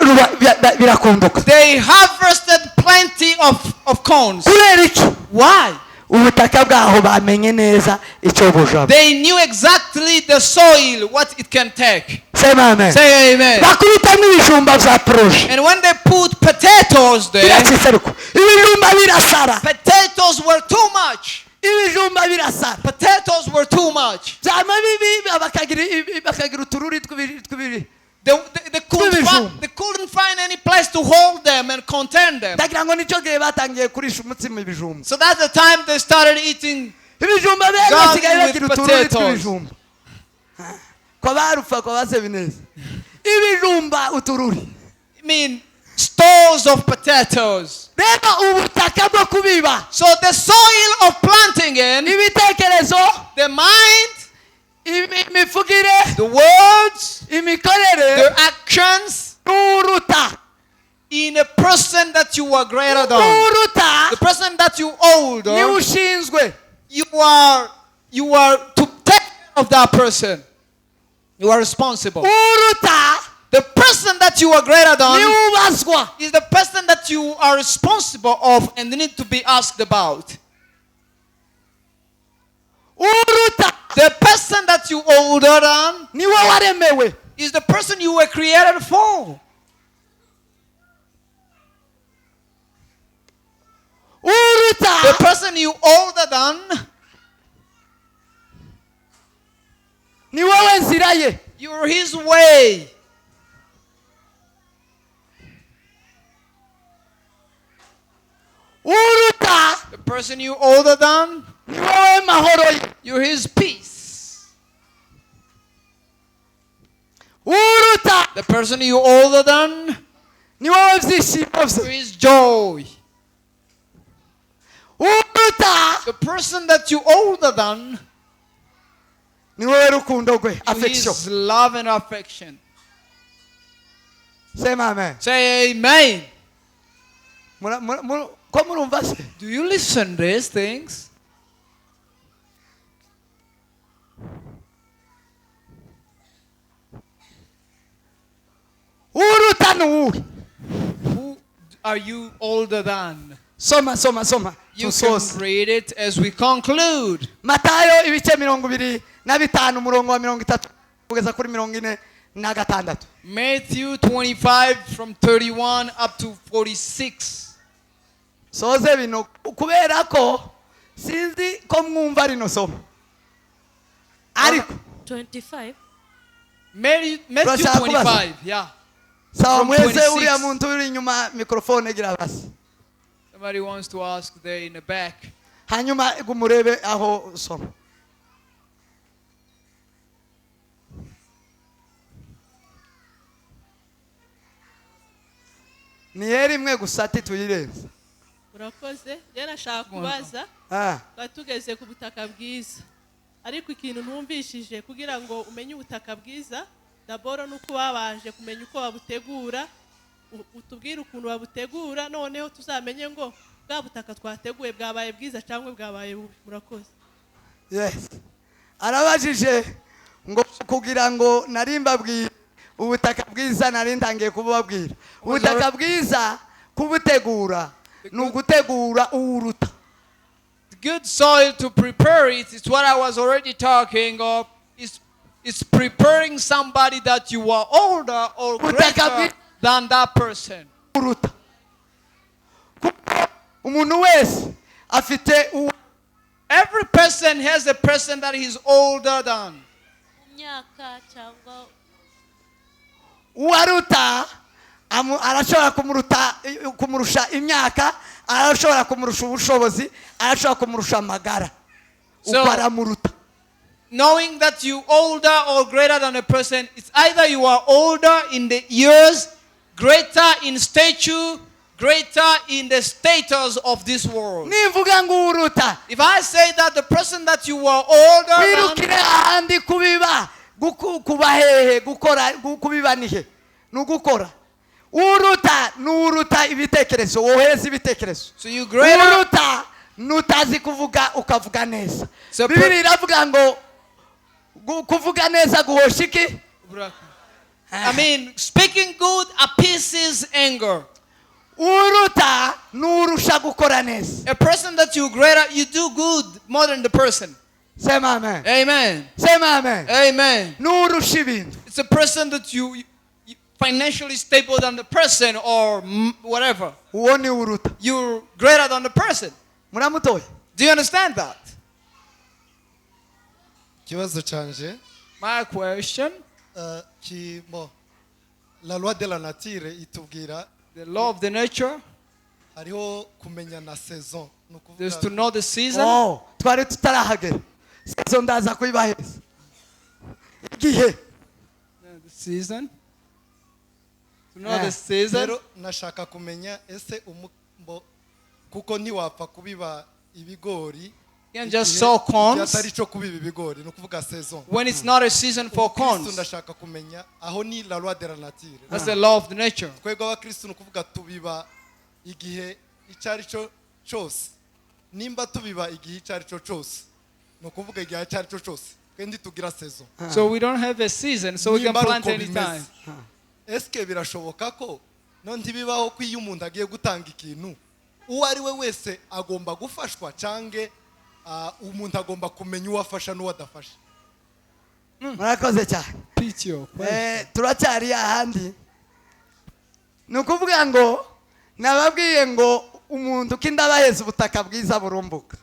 birakunduka. They harvested plenty of corns. Kubera iki? Why? Ubutaka bwaho bamenye neza icyo bujamo. They knew exactly the soil, what it can take. Say amen. Say amen. Bakubitamo ibijumba bya proje. And when they put potatoes there, Birakiseruka. Ibijumba birasara. Potatoes were too much. Ibijumba birasara. Potatoes were too much. Byama bibi bakagira utururi tw'ibiri. They couldn't find any place to hold them and contain them. Ndagira ngo nicyo gihe batangiye kurisha umutsima ibijumba. So that's the time they started eating Ibijumba bero garden basigaye with bagira utururi potatoes. tw'ibijumba. Kwa barufa kwa basebineza. Ibijumba utururi. I mean, stores of potatoes. Rero ubutaka bwo kubiba. So the soil of planting in, ibitekerezo, the mind, imivugire, the words, imikorere, the actions, uruta. in a person that you are greater than, uruta, the person that you older, ni ushinzwe, you are to take care of that person. You are responsible. Uruta, the person that you are greater than, ni ubazwa, is the person that you are responsible of and need to be asked about. Uruta, the person that you older than, ni wowe waremewe, is the person you were created for. Uruta, the person you older than, ni wowe nzira ye, you are his way. Uruta, the person you older than, ni wowe mahoro ye, you're his peace. Uruta, the person you older than, ni wowe byishimo bye, you're his joy. Uruta, the person that you older than, ni wowe rukundo rwe, you're affection, his love and affection. Say amen. Say amen. Ko murumva se? Do you listen to these things? Uruta ni uwuhe? Who are you older than? Soma, soma, soma. You can Tusoze. read it as we conclude. Matayo ibice mirongo ibiri na bitanu umurongo wa mirongo itatu. Kugeza kuri 46. Matthew 25 from 31 up to 46. Soze bino kubera ko sinzi ko mwumva rino somo. Ariko 25. Matthew 25, yeah. Sawa mwese uriya muntu uri inyuma microphone gira basi. Somebody wants to ask there in the back. Hanyuma gumurebe aho soma. Ni rimwe gusa ati tuyirenze. Urakoze. Njye nashaka kubaza. Batugeze ku butaka bwiza. Ariko ikintu ntumvishije kugira ngo umenye ubutaka bwiza, daboro nuko babanje kumenya uko babutegura, utubwire ukuntu babutegura, noneho tuzamenye ngo bwa butaka twateguye bwabaye bwiza cyangwa bwabaye bubi. Murakoze. Yes. Arabajije ngo kugira ngo narimbabwira ubutaka bwiza nari ntangiye kubabwira. Ubutaka bwiza kubutegura ni ugutegura uwuruta. Good soil to prepare it is what I was already talking of. It's preparing somebody that you are older or greater than that person. Every person has a person that he's older than. Uwaruta arashobora kumurusha imyaka, arashobora kumurusha ubushobozi, arashobora kumurusha amagara. So, knowing that you older or greater than a person, it's either you are older in the years, greater in stature, greater in the status of this world. If I say that the person that you are older than, uruta nuruta ibitekerezo, wohereza ibitekerezo. So you greater uruta nutazi kuvuga ukavuga neza. Bibiri iravuga ngo kuvuga neza guhosha iki? I mean, speaking good appeases anger. Uruta nurusha gukora neza. A person that you greater, you do good more than the person. Sema amen. Amen. Sema amen. Amen. Nurusha ibintu. It's a person that you financially stable than the person or whatever. You're greater than the person. Do you understand that? My question. La loi de la nature itubwira. The law of the nature. There's to know the season. Oh, twari tutarahagera. Season ndaza kuyibaheza. Igihe. The season. To know the season. Rero nashaka kumenya ese kuko ntiwapfa kubiba ibigori. You can just sow corns. Atari cyo kubiba ibigori no kuvuga season. When it's not a season for corns. Ndashaka kumenya aho ni la loi de la nature. That's the law of the nature. Twebwe abakristo no kuvuga tubiba igihe icyari cyo cyose. Nimba tubiba igihe icyari cyo cyose. No kuvuga igihe icyari cyo cyose. Kandi tugira season. So we don't have a season, so we can plant anytime. Eske birashoboka ko no ntibibaho ko iyo umuntu agiye gutanga ikintu uwo ari we wese agomba gufashwa cyange umuntu agomba kumenya uwafasha n'uwadafasha. Murakoze cyane. Turacyari ahandi. Ni ukuvuga ngo nababwiye ngo umuntu kindabaheza ubutaka bwiza burumbuka.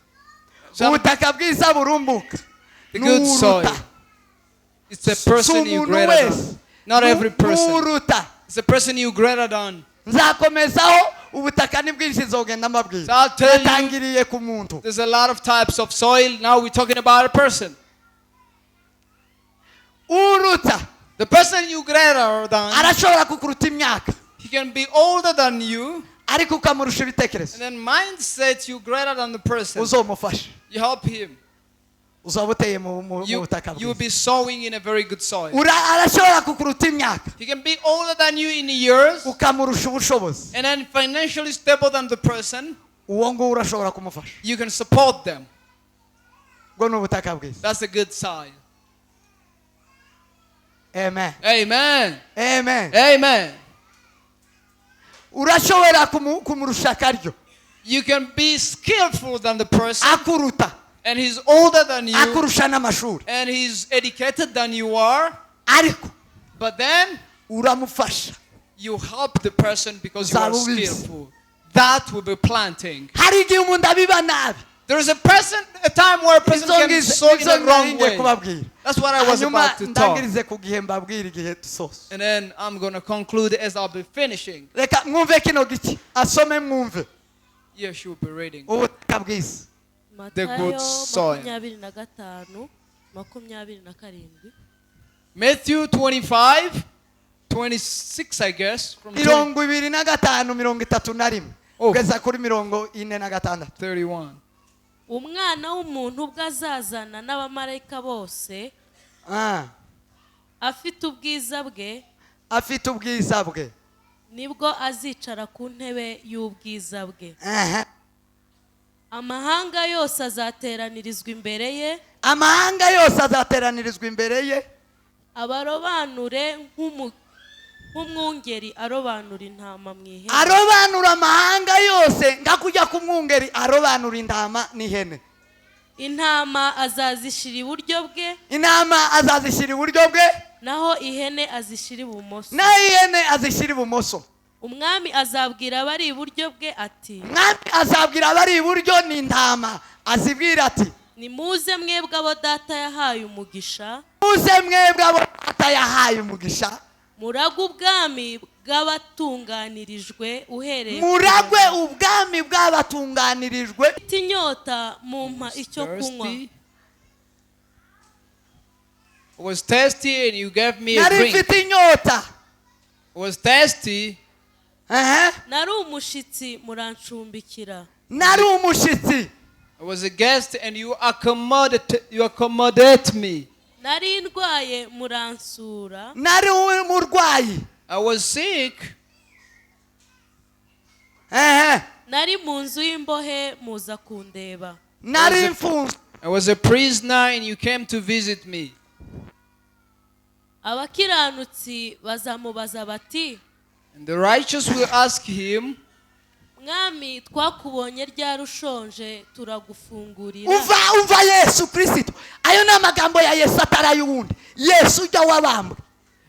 Ubutaka bwiza burumbuka. The good soil. It's a person you greater than. Not every person. It's a person you greater than. Nzakomezaho ubutaka ni bwinshi nzogenda mbabwira. Natangiriye ku muntu. There's a lot of types of soil. Now we're talking about a person. Uruta. The person you greater than. Arashobora kukuruta imyaka. He can be older than you. Ariko ukamurusha ibitekerezo. And then mindset you greater than the person. Uzomufasha. You help him. Uzaba uteye mu butaka bwiza. You will be sowing in a very good soil. Arashobora kukuruta imyaka. He can be older than you in years. Ukamurusha ubushobozi. And then financially stable than the person. Uwo nguwo urashobora kumufasha. You can support them. Ubwo ni ubutaka bwiza. That's a good sign. Amen. Amen. Amen. Amen. Urashobora kumurusha akaryo. You can be skillful than the person. Akuruta. And he's older than you. Akurusha n'amashuri. And he's educated than you are. Ariko But then uramufasha. you help the person because you are Uzaba ubibye. skillful. That will be planting. Hari igihe umuntu abiba nabi. There is a time where a person Izo can ngizo sow in izo the wrong ngiye way. kubabwira. That's what I was Hanyuma about to talk. ndangirize ku gihe mbabwira igihe dusoza. And then I'm going to conclude as I'll be finishing. Reka mwumve kino gice, asome mwumve. Yes, you'll be reading. Ubutaka bwiza. The good Matayo soil. 25 27. Matthew 25, 26, I guess. From 25 31 Oh. kugeza kuri 46. 31. Umwana w'umuntu ubwo azazana n'abamarayika bose afite ubwiza bwe, afite ubwiza bwe, nibwo azicara ku ntebe y'ubwiza bwe. Amahanga yose azateranirizwa imbere ye, amahanga yose azateranirizwa imbere ye, abarobanure nk'umwungeri arobanura intama mu ihene. Arobanura amahanga yose nka kujya ku mwungeri arobanura intama n'ihene. Intama azazishyira iburyo bwe, intama azazishyira iburyo bwe, naho ihene azishyira ibumoso. Naho ihene azishyira ibumoso. Umwami azabwira abari iburyo bwe ati, umwami azabwira abari iburyo ni intama, azibwira ati, nimuze mwebwe abo data yahaye umugisha, muze mwebwe abo data yahaye umugisha, muragwe ubwami bw'abatunganirijwe uhereye, muragwe ubwami bw'abatunganirijwe. Mfite inyota mumpa icyo kunywa. I was thirsty and you gave me a Nari drink. mfite inyota. I was thirsty. Nari umushitsi murancumbikira. Nari umushitsi. I was a guest and you accommodate me. Nari ndwaye muransura. Nari umurwayi. I was sick. Nari mu nzu y'imbohe muza kundeba. Nari imfunzwe. I was a prisoner and you came to visit me. Abakiranutsi bazamubaza bati, And the righteous will ask him, Mwami twakubonye ryari ushonje turagufungurira. Umva Yesu Kristo. Ayo ni amagambo ya Yesu atari ay'uwundi. Yesu ujya wabambwe.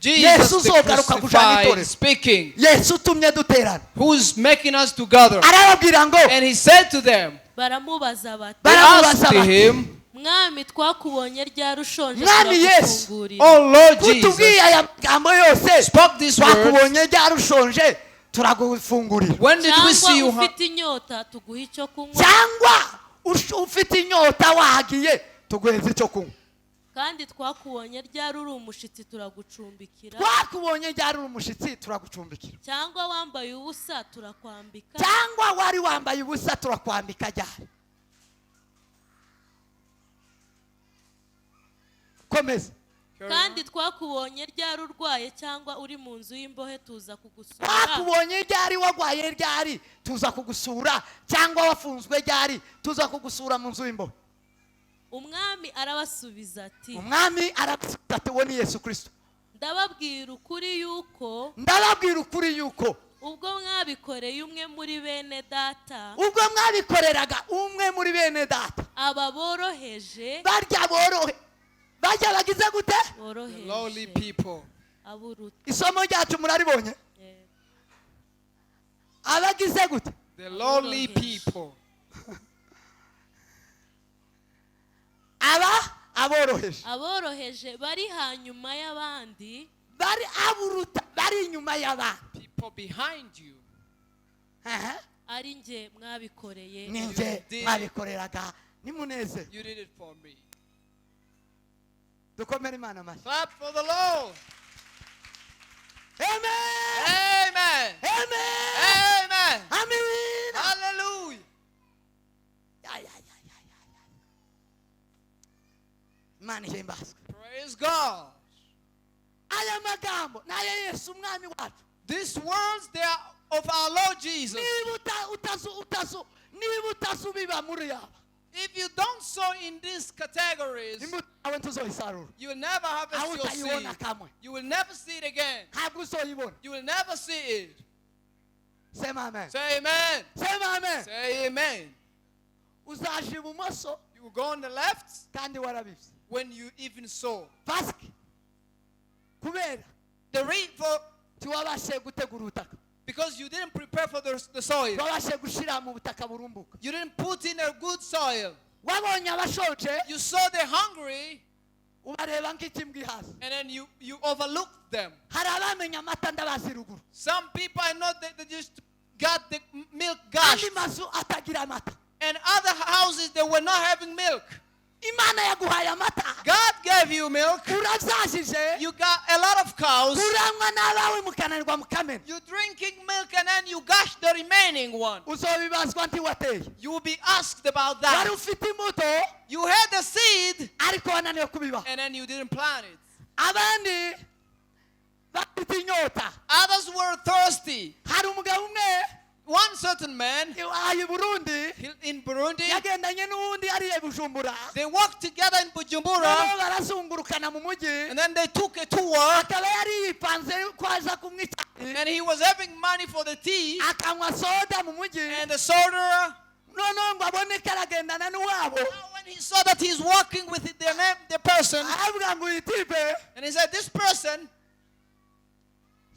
Jesus the crucified speaking. Yesu utumye duterana. Who's making us together. Arababwira ngo, And he said to them, baramubaza bati, they asked him, Mwami twakubonye ryari ushonje turagufungurira. Oh Lord Jesus, kutubwiye aya magambo yose, spoke this word. Twakubonye ryari ushonje turagufungurira. When did we see you ufite inyota tuguha icyo kunywa. Cyangwa ufite inyota wahagiye tuguheza icyo kunywa. Kandi twakubonye ryari uri umushitsi turagucumbikira. Twakubonye ryari uri umushitsi turagucumbikira. Cyangwa wambaye ubusa turakwambika. Cyangwa wari wambaye ubusa turakwambika ryari. Komeza. Kandi twakubonye ryari urwaye cyangwa uri mu nzu y'imbohe tuza kugusura. Twakubonye ryari wagwaye ryari tuza kugusura, cyangwa wafunzwe ryari tuza kugusura mu nzu y'imbohe. Umwami arabasubiza ati, Umwami arabasubiza ati, uwo ni Yesu Kristo. Ndababwira ukuri yuko, ndababwira ukuri yuko, ubwo mwabikoreye umwe muri bene data, ubwo mwabikoreraga umwe muri bene data, aba boroheje, barya borohe, bajya bagize gute? Boroheje. Lowly people. Isomo ryacu muraribonye? Abagize gute? The lowly people. Aba aboroheje. Aboroheje bari hanyuma y'abandi, bari aburuta, bari inyuma y'abandi. People behind you. Ari nge mwabikoreye. Ni nge mwabikoreraga. Nimuneze. You did it for me. Dukomere Imana amashyi. Clap for the Lord. Amen. Amen. Amen. Amen. Amen. Hallelujah. Ya ya ya ya ya. Imana ihimbazwe. Praise God. Aya magambo nayo Yesu umwami wacu. These words, they are of our Lord Jesus. Niba utazubiba muri aba. If you don't sow in these categories, you will never harvest your seed. You will never see it again. You will never see it. Say amen. Say amen. Say amen. Say amen. You will go on the left when you even sow. The re- for Ntiwabashije gutegura ubutaka. Because you didn't prepare for the soil. Ntiwabashije gushyira mu butaka burumbuka. You didn't put in a good soil. Wabonye abashonje, You saw the hungry ubareba nk'ikimbwa hasi. And then you overlooked them. Hari abamenya amata ndabazi ruguru. Some people I know they just got the milk Andi gushed. Mazu atagira amata. And other houses, they were not having milk. Imana yaguhaye amata. God gave you milk. Urabyajije. You got a lot of cows. Uranywa n'abawe mukananirwa mukamena. You're drinking milk and then you gush the remaining one. Uzobibazwa ntiwateye. You will be asked about that. Wari ufite imbuto, You had the seed ariko wananiwe kubiba. And then you didn't plant it. Abandi bafite inyota. Others were thirsty. Hari umugabo umwe One certain man aha i Burundi, in Burundi, yagendanye n'uwundi ariye Bujumbura. They walked together in Bujumbura Noneho barazungurukana mu mujyi. And then they took a tour Akaba yari yipanze ko aza kunywa icyayi, and he was having money for the tea akanywa soda mu mujyi. And the soda. Noneho ngo abone ko aragendana n'uwabo, Now when he saw that he's walking with the person, aravuga ngo uyu type, and he said, "This person,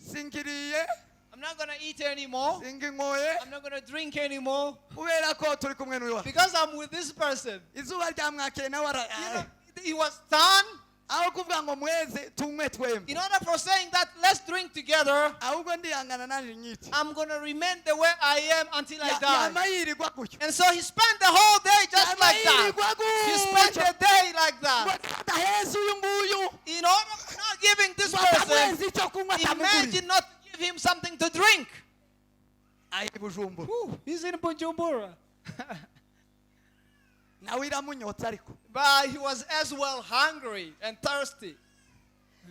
sinkiriye, I'm not gonna eat anymore. Singinyoye, I'm not gonna drink anymore kubera ko turi kumwe n'uyu wa." Because I'm with this person." Izuba ryamwakiye nawe ara He was stunned. Aho kuvuga ngo mweze tunywe twembi, In order for saying that, "Let's drink together," ahubwo ndihangana naje nyite. I'm gonna remain the way I am until I die. Yama yirirwa gutyo. And so he spent the whole day just Yama like that. yirirwa He spent gutyo. the day like that. Ngo adaheza uyu nguyu, In order for not giving this ngo person, atamuheza icyo kunywa atamuguriye. Imagine not to give him something to drink. Ari i Bujumbura. Whew, he's in Bujumbura. Nawe iramunyotsa ariko. But he was as well hungry and thirsty.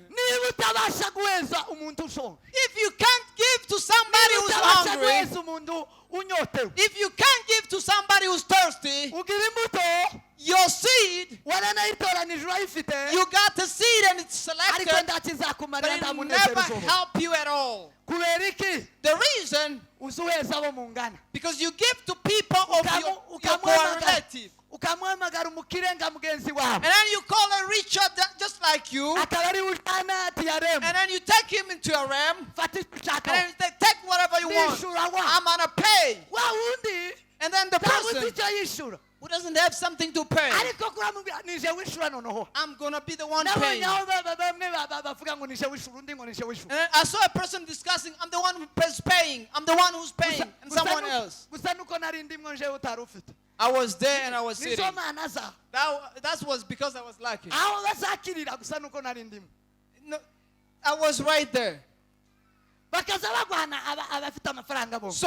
Niba utabasha guheza umuntu ushonje, If you can't give to somebody niba who's utabasha hungry, guheza umuntu unyotewe, if you can't give to somebody who's thirsty, ugira imbuto, your seed, waranayitoranije urayifite, you got the seed and it's ariko selected, ndakizakumarira, but nta it will munezero never uzobona. Help you at all. Kubera iki? The reason, Uzi uheza abo mungana. Because you give to people of your Ukamuhamagara correlative. Ukamuhamagara umukire nka mugenzi wawe, And then you call a richer just like you, akaba ari ujana TRM, and then you take him into a realm, fata icyo ushaka, and then you say, "Take whatever you want. Ndishyura wa I'm gonna pay." Wa wundi And then the ntabuze person icyo yishyura, who doesn't have something to pay, ariko kuramubwira nije wishura noneho. "I'm gonna be the one Nabonye paying." aho bamwe bavuga ngo nije wishura, undi ngo nije wishura. And then I saw a person discussing, "I'm the one who is paying, I'm the one who's paying," and someone else. Gusa nuko nari ndimwo njewe utari ufite. I was there and I was Nizo sitting. Mana zawe. That was because I was lucky. Aho bazakirira gusa nuko nari ndimo. No, I was right there. Bakaza bagwana abafite amafaranga bo. So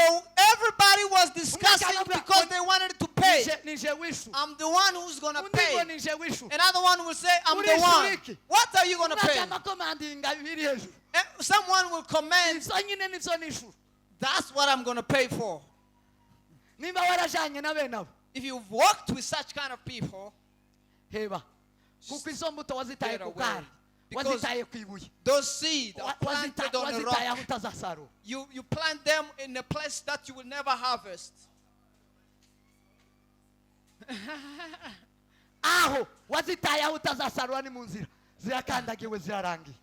everybody was discussing because they wanted to pay. Nije wishura. "I'm the one who's gonna Undi ngo pay." nije wishura. Another one will say, "I'm the Urishura one." iki? "What are you gonna pay?" Amakomandinga biri hejuru. And someone will comment, Ivyo nyine nivyo nishura. "That's what I'm gonna pay for." Nimba warajanye na bene abo, If you've worked with such kind of people, heba kuko izo mbuto wazitaye get ku away. kara, Because wazitaye ku ibuye, those seeds are planted on a wazitaye aho rock. utazasarura. You plant them in a place that you will never harvest. Aho wazitaye aho utazasarura ni mu nzira zirakandagiwe zirarangiye.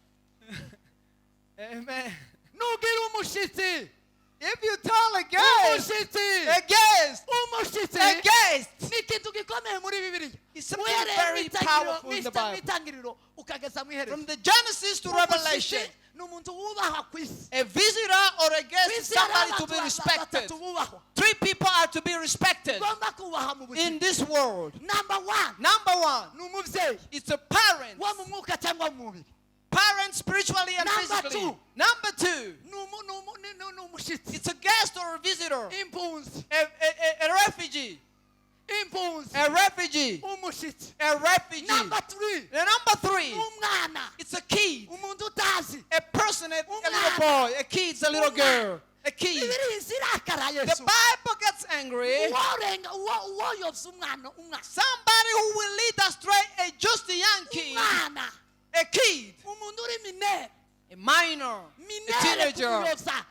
Amen. Nugira umushitsi, If you tell a guest, umushitsi, a guest, umushitsi a guest, ni ikintu gikomeye muri Bibiliya. It's something Uhereye very powerful in the Bible. mw'itangiriro ukageza mu iherezo. From the Genesis to Revelation, Umushitsi ni umuntu wubahwa ku isi. A visitor or a guest Ku is isi hari somebody to abantu be respected. batatu bubahwa. Three people are to be respected Ugomba kubaha mu buzima. In this world. Number one, Number one, ni umubyeyi, it's a parent. wo mu mwuka cyangwa mu mubiri. Parents spiritually and Number physically. two. Number two, Ni ni umushitsi, it's a guest or a visitor, impunzi, a refugee, impunzi, a refugee, umushitsi. A refugee. Number three, And number three, ni umwana, it's a kid, umuntu utazi. A person, a little boy, a kid, a little girl, a kid. Bibiliya izirakara The Yesu Bible gets angry. uworenga uwo uwoyobya umwana umwana, Somebody who will lead astray a just a young kid, umwana, a kid, umuntu uri mineur, a minor, a mineur, teenager, kumuyobya,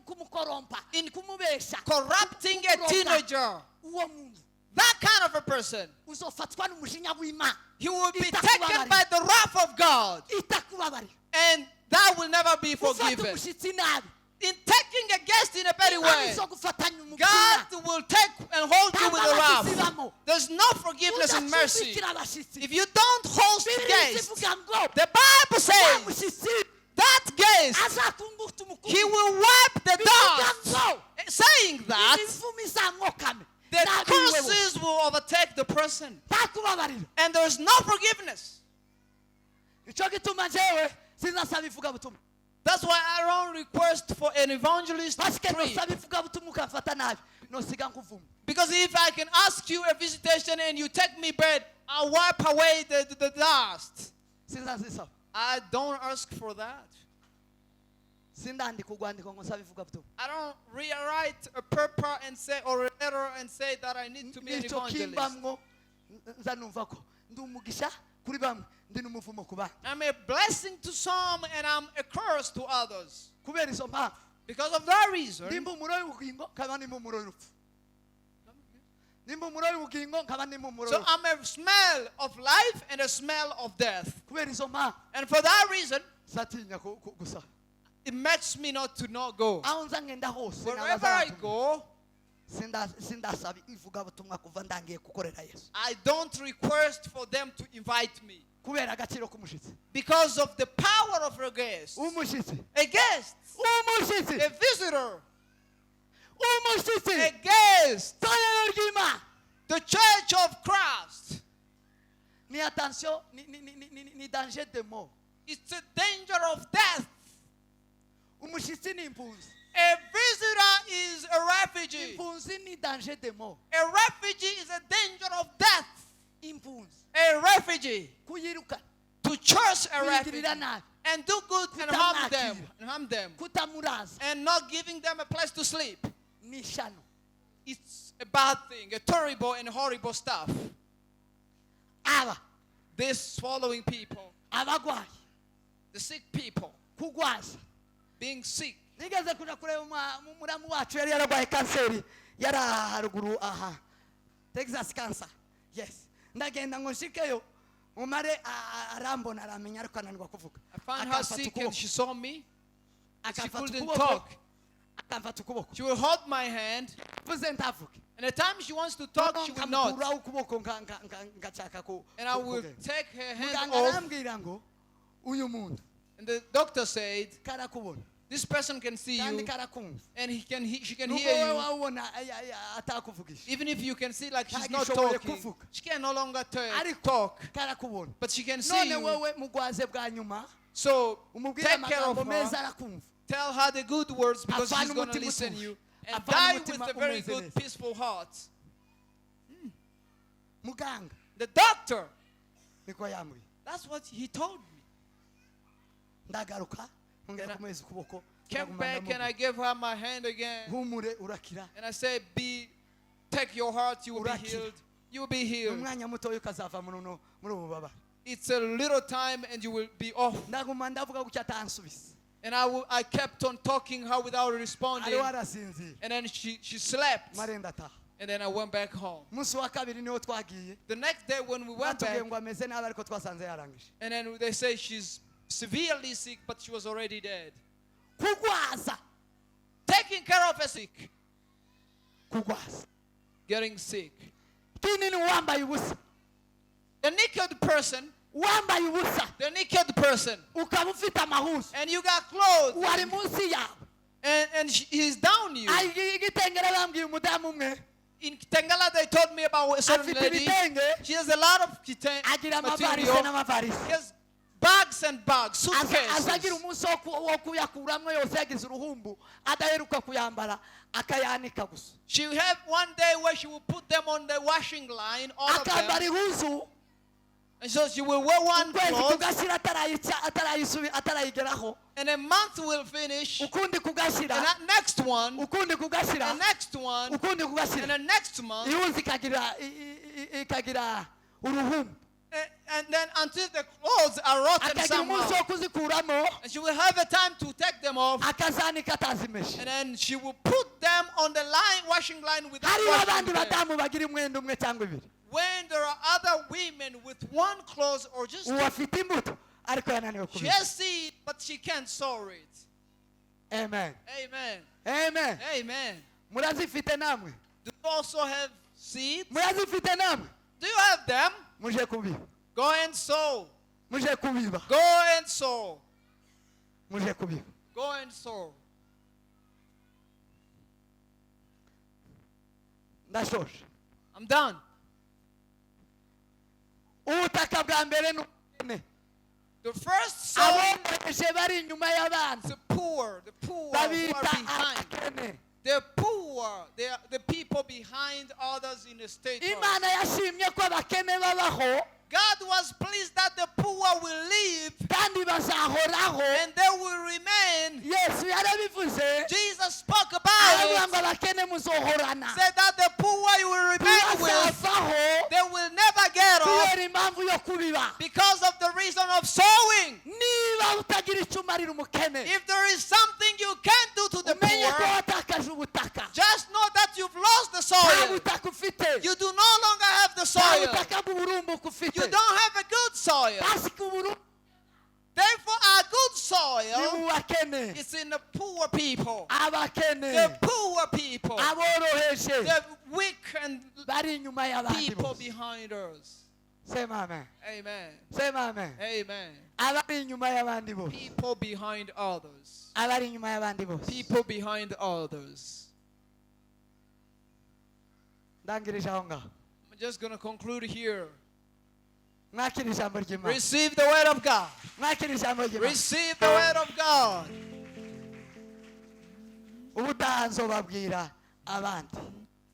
kumukorompa, kumubesha, corrupting a kumuroga. Teenager. Uwo muntu That kind of a person, uzofatwa n'umujinya w'Imana. He will be taken Itakubabarira. By the wrath of God. Itakubabarira. And that will never be Gufata forgiven. umushyitsi nabi, In taking a guest in a bad Imana way, izogufatanya umujinya. God will take and hold you with the wrath. Zibamo. There's no forgiveness and mercy. Udacumbikira abashyitsi, If you don't host Bibiliya guests, ivuga ngo the Bible wa says mushyitsi that guest, azakunguta he umukungugu. will wipe the Bivuga dust. ngo Saying that, imivumo izamwokame the n'abiwe bose. curses will overtake the person. Ntakubabarira. And there's no forgiveness. Nicyo gituma njyewe sinzasaba ivugabutumwa. That's why I don't request for an evangelist to Parce preach. nosaba ivugabutumwa ukamfata nabi, nosiga nkuvuma. Because if I can ask you a visitation and you take me bad, I'll wipe away the dust. Sinzazisaba. I don't ask for that. Sindandika urwandiko ngo nsabe ivugabutumwa. I don't rewrite a paper and say or a letter and say that I need to be an Nicyo evangelist. kimbamwo, nza numva ko ndi umugisha kuri bamwe, ndi n'umuvumo ku bandi. I'm a blessing to some and I'm a curse to others. Kubera izo mpamvu, Because of that reason, ndi impumuro y'ubugingo nkaba n'impumuro y'urupfu, ndi impumuro y'ubugingo nkaba n'impumuro so y'urupfu. I'm a smell of life and a smell of death. Kubera izo mpamvu, And for that reason, satinya gusaba. It makes me not to not go. Aho nza ngenda hose, Wherever I go, sindasaba ivugabutumwa kuva ndangiye gukorera Yesu. I don't request for them to invite me Kubera agaciro k'umushyitsi. Because of the power of a guest. Umushyitsi. A guest, Umushyitsi. A visitor, Umushyitsi. A guest, Itorero ry'Imana the church of Christ. Ni attention, ni danger de mort. It's a danger of death. Umushyitsi ni impunzi. A visitor is a refugee. Impunzi ni danger de mort. A refugee is a danger of death. Impunzi, A refugee. kuyirukana, To chase a refugee kuyigirira nabi, and do good and harm them and harm them kutamuraza, and not giving them a place to sleep. Ni ishyano. It's a bad thing, a terrible and horrible stuff. Aba This following people, abagwayi, the sick people, kugwaza. Being sick. Nigeze kuja kureba muramu wacu yari yararwaye kanseri, yari aha haruguru aha Texas, cancer, yes. Ndagenda ngo nshikeyo mumare arambona, aramenya, ariko ananirwa kuvuga. I found her Akamfata sick and ukuboko. she saw me. She Akamfata couldn't ukuboko. Talk. Akamfata ukuboko. She will hold my hand, Mvuze ntavuge. And the time she wants to talk, she will not. Nkamukuraho ukuboko ngashaka And I will kugenda. Take her hand Muganga off. arambwira ngo uyu muntu And the doctor said, karakubona "This person can see kandi you, karakumva, and she can nubwo hear wowe you. wawubona atakuvugisha. Even if you can see like she's not Ntagishoboye talking, kuvuga. she can no longer Ariko talk, karakubona. But she can see None you. wowe mugwaze bwa nyuma, So umubwire take care of amagambo meza, her. arakumva. Tell her the good words because Afana she's gonna umutima listen utuje. you and Afana die with umutima a very umeze good, neza. Peaceful heart." Muganga The doctor, niko yambwiye. That's what he told me. Ndagaruka nkongera And I kumuheza ukuboko, came ndaguma back and I ndamubwira, gave her my hand again. Humure, urakira. And I said, Be take your heart, you will be Urakira. Healed. You will be healed. Umwanya mutoya ukazava muri ubu bubabare. It's a little time and you will be off. Ndaguma ndavuga gutya atansubiza. And I kept on talking her without responding. Ariwe arasinzira. And then she slept. Mare ndataha. And then I went back home. Umunsi wa kabiri niho twagiye. The next day when we went Batubwiye back, ngo ameze nabi, ariko twasanze yarangije. And then they say she's severely sick, but she was already dead. Kugwaza. Taking care of a sick, Kugwaza. Getting sick. Kinini wambaye ubusa. The naked person, Wambaye ubusa, the naked person, ukaba ufite amahuzu, and you got clothes, wari munsi yawe, and he's down you. Ay, igitengera bambwiye umudamu umwe In Tengala, they told me about a certain afite lady. ibitenge, She has a lot of agira amavarisi material. n'amavarisi. She has bags and bags, Aza agira suitcases. umunsi wo kuyakuramo yose yagize uruhumbu, adaheruka kuyambara, akayanika gusa. She will have one day where she will put them on the washing line, all of Akambara them. ihuzu, And so she will wear one ukwezi cloth, kugashira atarayigeraho, and a month will finish, ukundi kugashira, and that next one, ukundi kugashira, the next one, ukundi and kugashira, the next month, ihuzu ikagira uruhumbu. and then until the clothes are rotten Akagira umunsi somehow. wo kuzikuramo, And she will have a time to take them off, akazanika atazimeshe. And then she will put them on the line, washing line without Hariho washing abandi them. badamu bagira umwenda umwe cyangwa ibiri. When there are other women with one clothes or just Uwo afite imbuto ariko yananiwe she kubiba. has seed, but she can't sow it. Amen. Amen. Amen. Amen. Murazifite namwe? Do you also have seeds? Murazifite namwe? Do you have them? Muje kubiba. Go and sow. Muje kubiba. Go and sow. Muje kubiba. Go and sow. Ndashoje. I'm done. Ubutaka bwa mbere ni ubukene. The first sowing Aboroheje bari inyuma y'abandi the poor who are babita behind. abakene. The poor, they are the people behind others in the state. Imana yashimye ko abakene babaho God was pleased that the poor will live kandi bazahoraho. And they will remain. Yesu yarabivuze. Jesus spoke about Aravuga ngo it. abakene muzohorana. Said that the poor you will remain with, Ntibazavaho they will never get off kubera impamvu yo kubiba. Because of the reason of sowing. Niba utagira icyo umarira umukene, If there is something you can't do to the umenye ko poor, watakaje ubutaka. Just know that you've lost the Nta soil. butaka ufite. You do no longer have the Nta soil. butaka bw'uburumbuke ufite. You don't have a good soil. Kasi uburumbuke Therefore, our good ni soil mu bakene. Is in the poor people. Abakene. The poor people. Aboroheje The weak and bari inyuma y'abandi people bose. Behind us. Sema amen. Amen. Sema amen. Amen. Abari inyuma y'abandi bose. People behind others. Abari inyuma y'abandi bose. People behind others. Ndangirije aho ngaho. I'm just going to conclude here. Mwakira ijambo ry'Imana. Receive the word of God. Mwakira ijambo ry'Imana. Receive the word of God. Ubutaha nzobabwira abandi.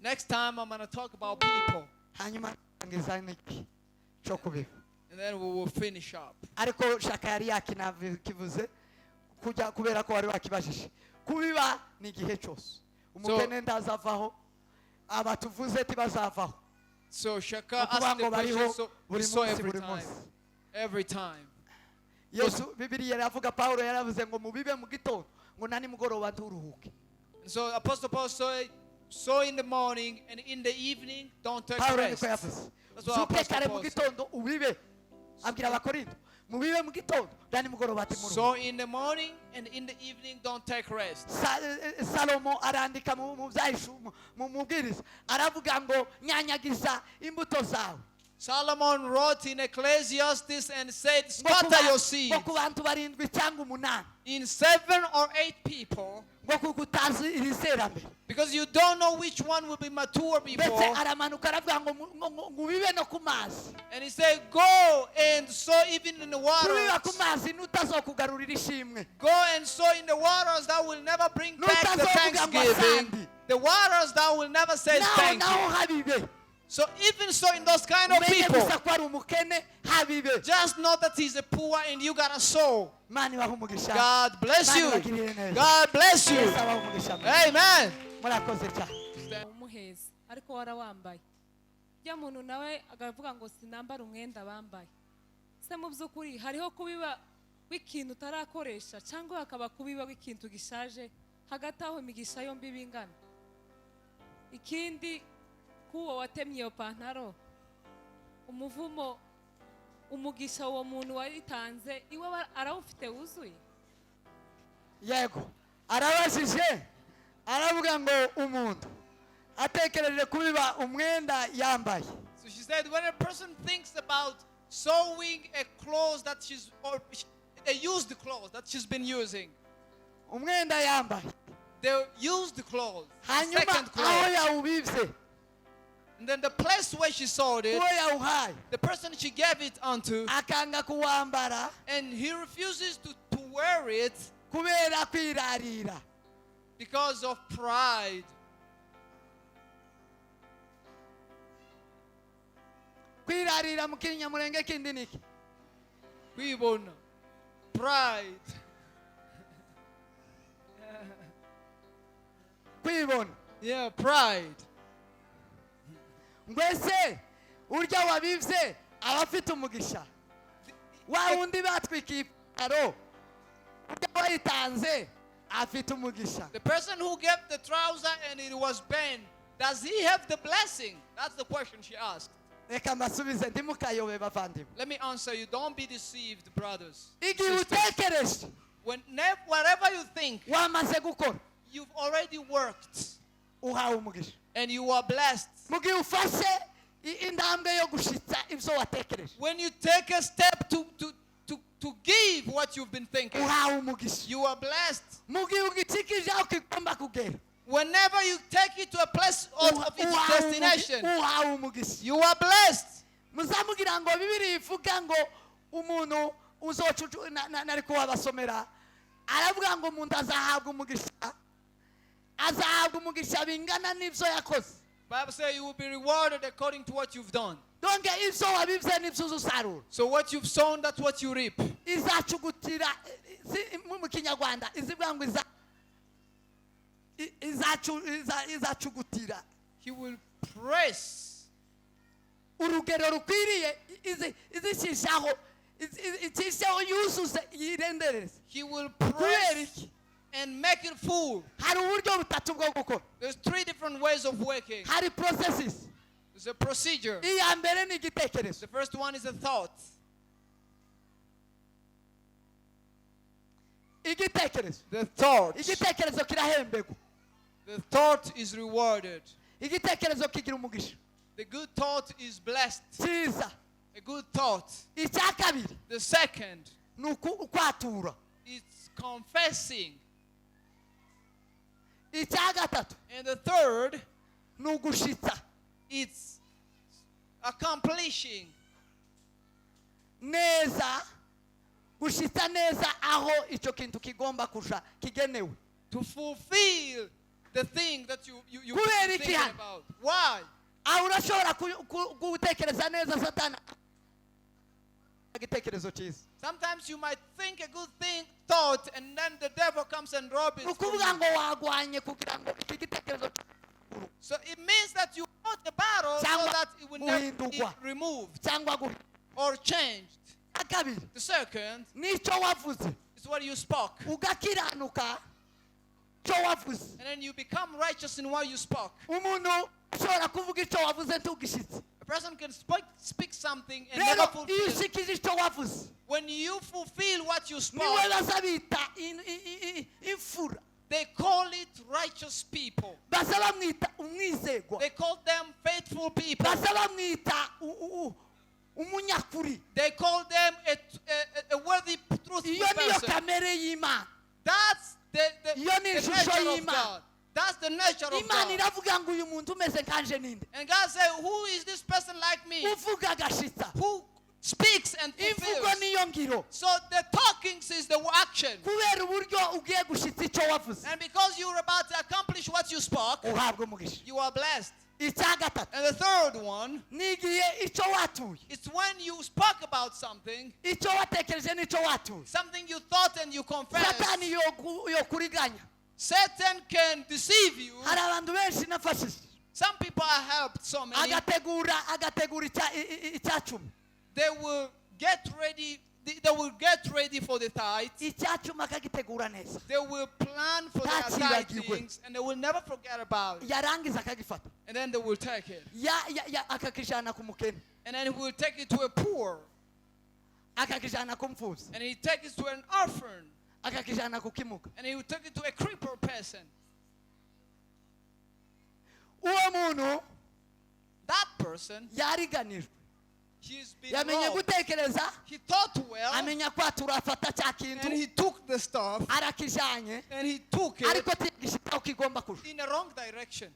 Next time, I'm going to talk about people. Hanyuma ndangiza n'iki cyo kubiba. And then we will finish up. Ariko Shaka yari yakinakivuze kujya kubera ko wari wakibajije. Kubiba ni igihe cyose. Umukene ndazavaho, aba tuvuze tibazavaho. So Shaka Ukuvuga asked the ngo bariho question, so we buri saw munsi every buri time. Munsi. Every time. Yesu Bibiliya iravuga, Pawulo yaravuze ngo mubibe mu gitondo ngo na nimugoroba nturuhuke. And so Apostle Paul said, sow in the morning and in the evening, don't take Pawulo rest. niko yavuze. That's what Zuke Apostle kare mu Paul said. gitondo ubibe. Abwira Abakorinto mubibe mu gitondo na nimugoroba ntimuruhuke. Sow in the morning and in the evening, don't take rest. Salomo arandika mu byahishu mu mubwiriza aravuga ngo nyanyagiza imbuto zawe. Solomon wrote in Ecclesiastes and said, Ngo ku scatter your seed ngo ku bantu barindwi cyangwa umunani. In seven or eight people Ngo kuko utazi iri terambere. Because you don't know which one will be mature Ndetse before. aramanuka aravuga ngo ngo ubibe no ku mazi. And he said, go and sow even in the Kubiba ku waters. mazi n'utazokugarurira ishimwe. Go and sow in the waters that will never bring back the N'utazovuga ngo thanksgiving. asante. The waters that will never say Naho thank you. naho habibe. So even so, in those kind of Umenye people, gusa ko ari umukene habibe. Just know that he's a poor and you gotta sow. Imana ibahe umugisha. God bless Imana you. ibagirire neza. God bless you. Yesu abahe umugisha. Amen. Murakoze cyane. Umuheza ariko warawambaye ujya muntu nawe akavuga ngo sinambara umwenda bambaye. Se mu by'ukuri hariho kubiba w'ikintu utarakoresha cyangwa hakaba kubiba w'ikintu gishaje? Hagati aho imigisha yombi bingana. Ikindi k'uwo watemye iyo pantaro, umuvumo, umugisha uwo muntu wayitanze iwe arawufite wuzuye? Yego, arabajije aravuga ngo umuntu atekereje kubiba umwenda yambaye. So she said, when a person thinks about sewing a clothes that she's, or a used clothes that she's been using, umwenda yambaye, the used clothes, hanyuma second aho clothes, yawubibye, and then the place where she sewed it, uwo yawuhaye the person she gave it unto, akanga kuwambara and he refuses to wear it kubera kwirarira, because of pride. Kwirarira mu Kinyamurenge kindi niki? Kwibona. Pride. Kwibona. Yeah, pride. Mbese urya wabibye aba afite umugisha? Wa wundi batwikiye ipantaro, urya wayitanze afite umugisha? The person who gave the trouser and it was bent, does he have the blessing? That's the question she asked. Reka mbasubize, ntimukayobe bavandimwe. Let me answer you. Don't be deceived, brothers. Igihe Sisters. Utekereje, Whatever you think, wamaze gukora, you've already worked uhawe umugisha. And you are blessed. Mu gihe ufashe intambwe yo gushitsa ibyo watekereje, When you take a step to give what you've been thinking, uhawe umugisha. You are blessed. Mu gihe ugikikije aho kigomba kugera, Whenever you take it to a place of its destination, uhawe umugisha. You are blessed. Muzamugira ngo Bibiri ivuga ngo umuntu uzocucu nari kuwabasomera, aravuga ngo umuntu azahabwa umugisha, azahabwa umugisha bingana n'ibyo yakoze. Bible says you will be rewarded according to what you've done. Donc ibyo wabibye nibyo uzusarura. So what you've sown, that's what you reap. Izacugutira mu Kinyarwanda izivuga ngo izacugutira. He will press urugero rukwiriye, izishishaho, icishaho, yuzuze, yirendereze. He will Kubera press iki? And make it full. Hari uburyo butatu bwo gukora. There's three different ways of working. Hari processes. There's a procedure. Iya mbere ni igitekerezo. The first one is a thought. Igitekerezo. The thought. Igitekerezo kirahembegwa. The thought is rewarded. Igitekerezo kigira umugisha. The good thought is blessed. Cyiza. A good thought. Icya kabiri The second ni ukwatura. Is confessing. Icya gatatu And the third, ni ugushitsa it's accomplishing neza, gushitsa neza aho icyo kintu kigomba kuja, kigenewe. To fulfill the thing that you Kubera iki thinking hano? About. Why? Aho urashobora gutekereza neza, Satani igitekerezo cyiza. Sometimes you might think a good thing, thought, and then the devil comes and robs it Ni from ukuvuga you. ngo wagwanye kugira ngo iki gitekerezo So it means that you fought the battle so cyangwa that it will never be guhindurwa removed cyangwa or changed. Kabiri The second nicyo wavuze, is what you spoke. ugakiranuka icyo wavuze. And then you become righteous in what you spoke. Umuntu ushobora kuvuga icyo wavuze ntugishitse. A person can speak something and Rero never iyo fulfill. ushikije icyo wavuze, When you fulfill what you spoke, niwe baza bita imfura. They call it righteous people. Baza bamwita umwizegwa. They call them faithful people. Baza bamwita umunyakuri. They call them a worthy, truthful Iyo niyo person. Kamere y'Imana. That's the Iyo ni ishusho nature of y'Imana. God. That's the nature of Imana God. Iravuga ngo uyu muntu umeze nkanje ninde? And God said, "Who is this person like me?" Uvuga agashitsa. Who speaks and Imvugo fulfills. Niyo ngiro. So the talking is the action. Kubera uburyo ugiye gushitsa icyo wavuze, And because you're about to accomplish what you spoke, uhabwa umugisha. You are blessed. Icya gatatu And the third one, ni igihe icyo watuye, it's when you spoke about something, icyo watekereje n'icyo watuye, something you thought and you confessed. Satani yokuriganya. Satan can deceive you. Hari abantu benshi nafashije, Some people are helped, so many. Agategura icyacumi. They will get ready. They will get ready for the tithe. Icyacumi akagitegura neza. They will plan for their Ntakibagirwe. Tithings and they will never forget about it. Yarangiza akagifata. And then they will take it. Akakijana ku mukene. And then he will take it to a poor. Akakijana ku mfubyi. And he take it to an orphan. Akakijana ku kimuga. And he will take it to a crippled person. Uwo muntu That person, yariganijwe. He's been Yamenye robbed. Gutekereza, He thought well, amenya kwatura, afata cya kintu, and he took the stuff, arakijanye, and he took it ariko ntiyagishika aho kigomba kuja. In the wrong direction.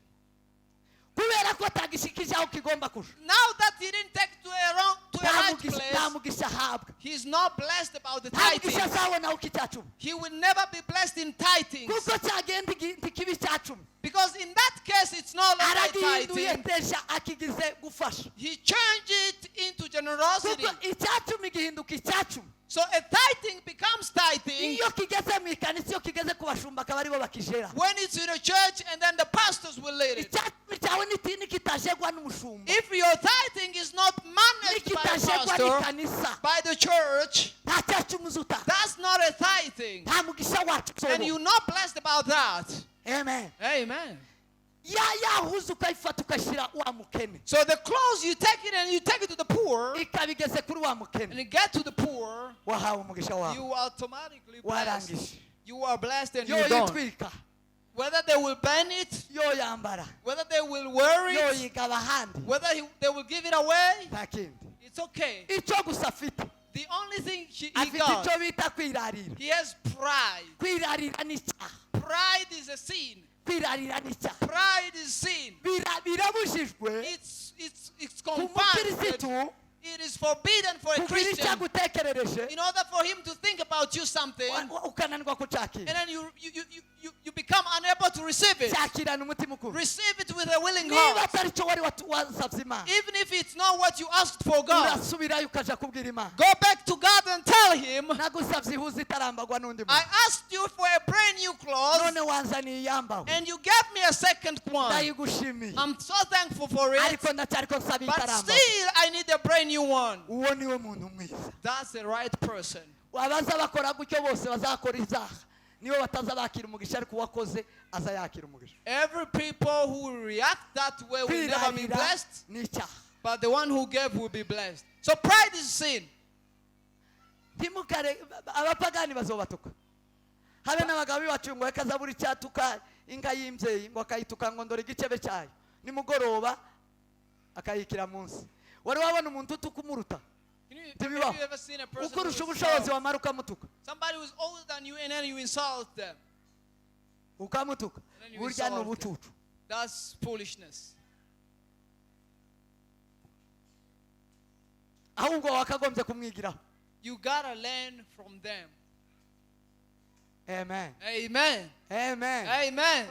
Kubera ko atagishikije aho kigomba kuja, Now that he didn't take it to a nta right mugisha, place, nta mugisha ahabwa. He's not blessed about the Nta mugisha tithing. azabona aho icyacumi. He will never be blessed in tithings. Kuko cyagenda ntikiba icyacumi. Because in that case, it's no longer Aragihinduye tithing. Déjà akigize gufasha. He changed it into generosity. Kuko icyacumi gihinduka icyacumi So a tithing becomes tithing iyo kigeze mu ikanisa, iyo kigeze ku bashumba akaba aribo bakijera. When it's in a church and then the pastors will lead it. Icyacumi cyawe nikitajegwa n'umushumba, If your tithing is not managed by a nikitajegwa pastor, n'ikanisa, by the church, nta cyacumi uzutanga. That's not a tithing. Nta mugisha wacu And uzobona. you're not blessed about that. Amen. Amen. Ya yahuze ukayifata ukashyira wa mukene. So the clothes, you take it and you take it to the poor, Ikaba igeze kuri wa and mukene. you get to the poor, Wahawe umugisha wawe. You automatically blessed. Warangije. You are blessed and Yo you're done. yitwika. Whether they will burn it, Yo yambara. Whether they will wear Yo it, yigaba ahandi. Whether they will give it away, Nta kindi. It's okay. Icyo gusa afite. The only thing he Afite got, icyo bita kwirarira. He has pride. Kwirarira ni icyaha. Pride is a sin. Kwirarira ni icyaha. Pride is sin. Birabujijwe It's ku confined. mukirisitu It is forbidden for a kugira icyo Christian agutekerereje in order for him to think about you something, ukananirwa kucyakira. And then you become unable to receive it. Cyakirana umutima ukuru. Receive it with a willing Niba heart. atari cyo wari wasabye Imana, Even if it's not what you asked for God, urasubirayo ukaja kubwira Imana. Go back to God and tell him, Nagusabye ihuza itarambagwa n'undi I muntu. Asked you for a brand new cloth, None wanzaniye iyambawe. And you gave me a second one. Ndayigushimiye. I'm so thankful for it, Ariko ndacyariko nsaba but itarambagwa. still I need a brand new one. Uwo niwe muntu mwiza. That's the right person. Abaza bakora gutyo bose bazakora ibyaha nibo bataza bakira umugisha ariko uwakoze aza yakira umugisha. Every people who react that way will never be Kwirarira blessed, ni icyaha. But the one who gave will be blessed. So pride is sin. Ntimukare abapagani bazobatuka habe n'abagabo bibacu ngo akazabura icyatuka inka y'imbyeyi ngo akayituka ngo ndore igicebe cyayo nimugoroba akayikira munsi. Wari wabona umuntu utuka umuruta? Have Ntibibaho. You ever seen a person who Ukurusha is ubushobozi proud? wamara ukamutuka. Somebody who is older than you and then you insult them. Ukamutuka. And then you Burya ni insult them. Ubucucu. That's foolishness. Ahubwo wakagombye kumwigiraho. You got to learn from them. Amen. Amen. Amen. Amen.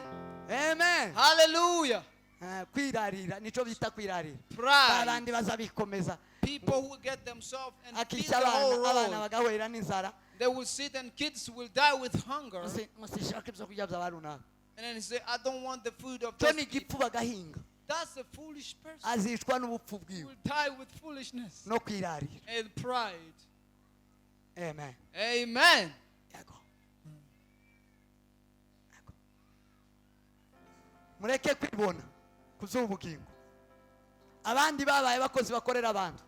Amen. Hallelujah. Ah, kwirarira nico bita kwirarira. Pride. Abandi baza bikomeza. People who get themselves and feel Akica the abana whole abana road. bagahwera n'inzara. They will sit and kids will die with hunger. Ngo sinshaka ibyo kurya bya runaka. And then he say, I don't want the food of Cyo those ni people. igipfu bagahinga. That's a foolish person. Azicwa n'ubupfu He bwiwe will die with foolishness no kwirarira. And pride. Amen. Amen. Yego. Yego. Mureke kwibona ku z'ubugingo abandi babaye abakozi bakorera abantu.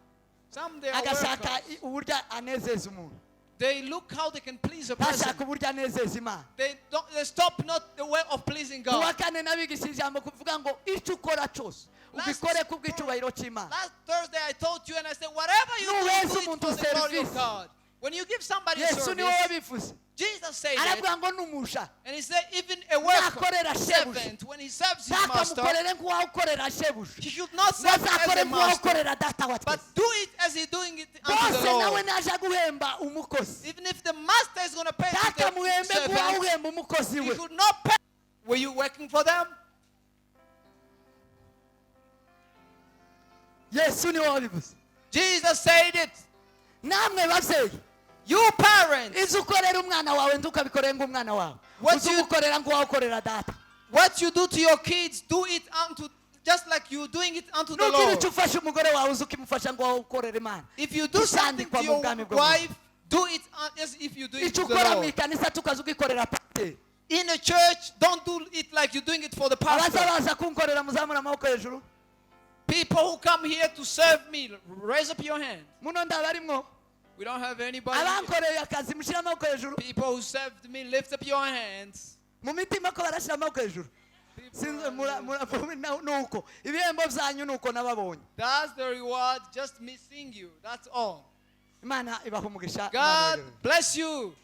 Some they are Agashaka workers. Uburyo anezeza umuntu. They look how they can please a person. Ntashaka uburyo anezeza Imana. They don't. They stop not the way of pleasing Ku God. wa kane nabigishije ijambo kuvuga ngo icyo ukora cyose ubikore ku bw'icyubahiro cy'Imana. Last Thursday I taught you and I said, whatever you do, Nuheza do it umuntu for the glory of service. God. When you give somebody a Yesu niwe service, wabivuze. Jesus said it, Aravuga ngo n'umusha and he said even a worker, nakorera shebuja servant, when he serves his master, ntakamukorere nk'uwawukorera shebuja he should not serve as bazakore a master, nk'uwawukorera data wa but twese. do it as he's doing it unto Bose the nawe Lord. naje guhemba umukozi Even if the master is going to pay to the ntakamuhembe servant, nk'uwawuhemba umukozi he we. should not pay. Were you working for them? Yesu niwe wabivuze. Jesus said it. Namwe babyeyi, You parents, izo ukorera umwana wawe ntukabikorere nk'umwana wawe What uze umukorera nk'uwawukorera data. What you do to your kids, do it unto just like you're doing it unto the Nugira Lord. icyo ufasha umugore wawe uze ukimufasha ngo wawukorere Imana. If you do something Kisandikwa to mu your bwami bwo mu ijuru. wife, do it as if you're doing it Icyo to the ukora mu Lord. ikanisa tukaza ugikorera pasiteri. In a church, don't do it like you're doing it for the Abaza pastor. baza kunkorera muzamura amaboko hejuru. People who come here to serve me, raise up your hand. Muno ndabarimwo. We don't have anybody here. Abankoreye akazi mushyire amaboko hejuru. People who served me, lift up your hands. Mu mitima ko barashyira amaboko hejuru. People Sinzi are- nuko ibihembo byanyu nuko nababonye. That's the reward, just me seeing you. That's all. Imana ibaha umugisha. God bless you.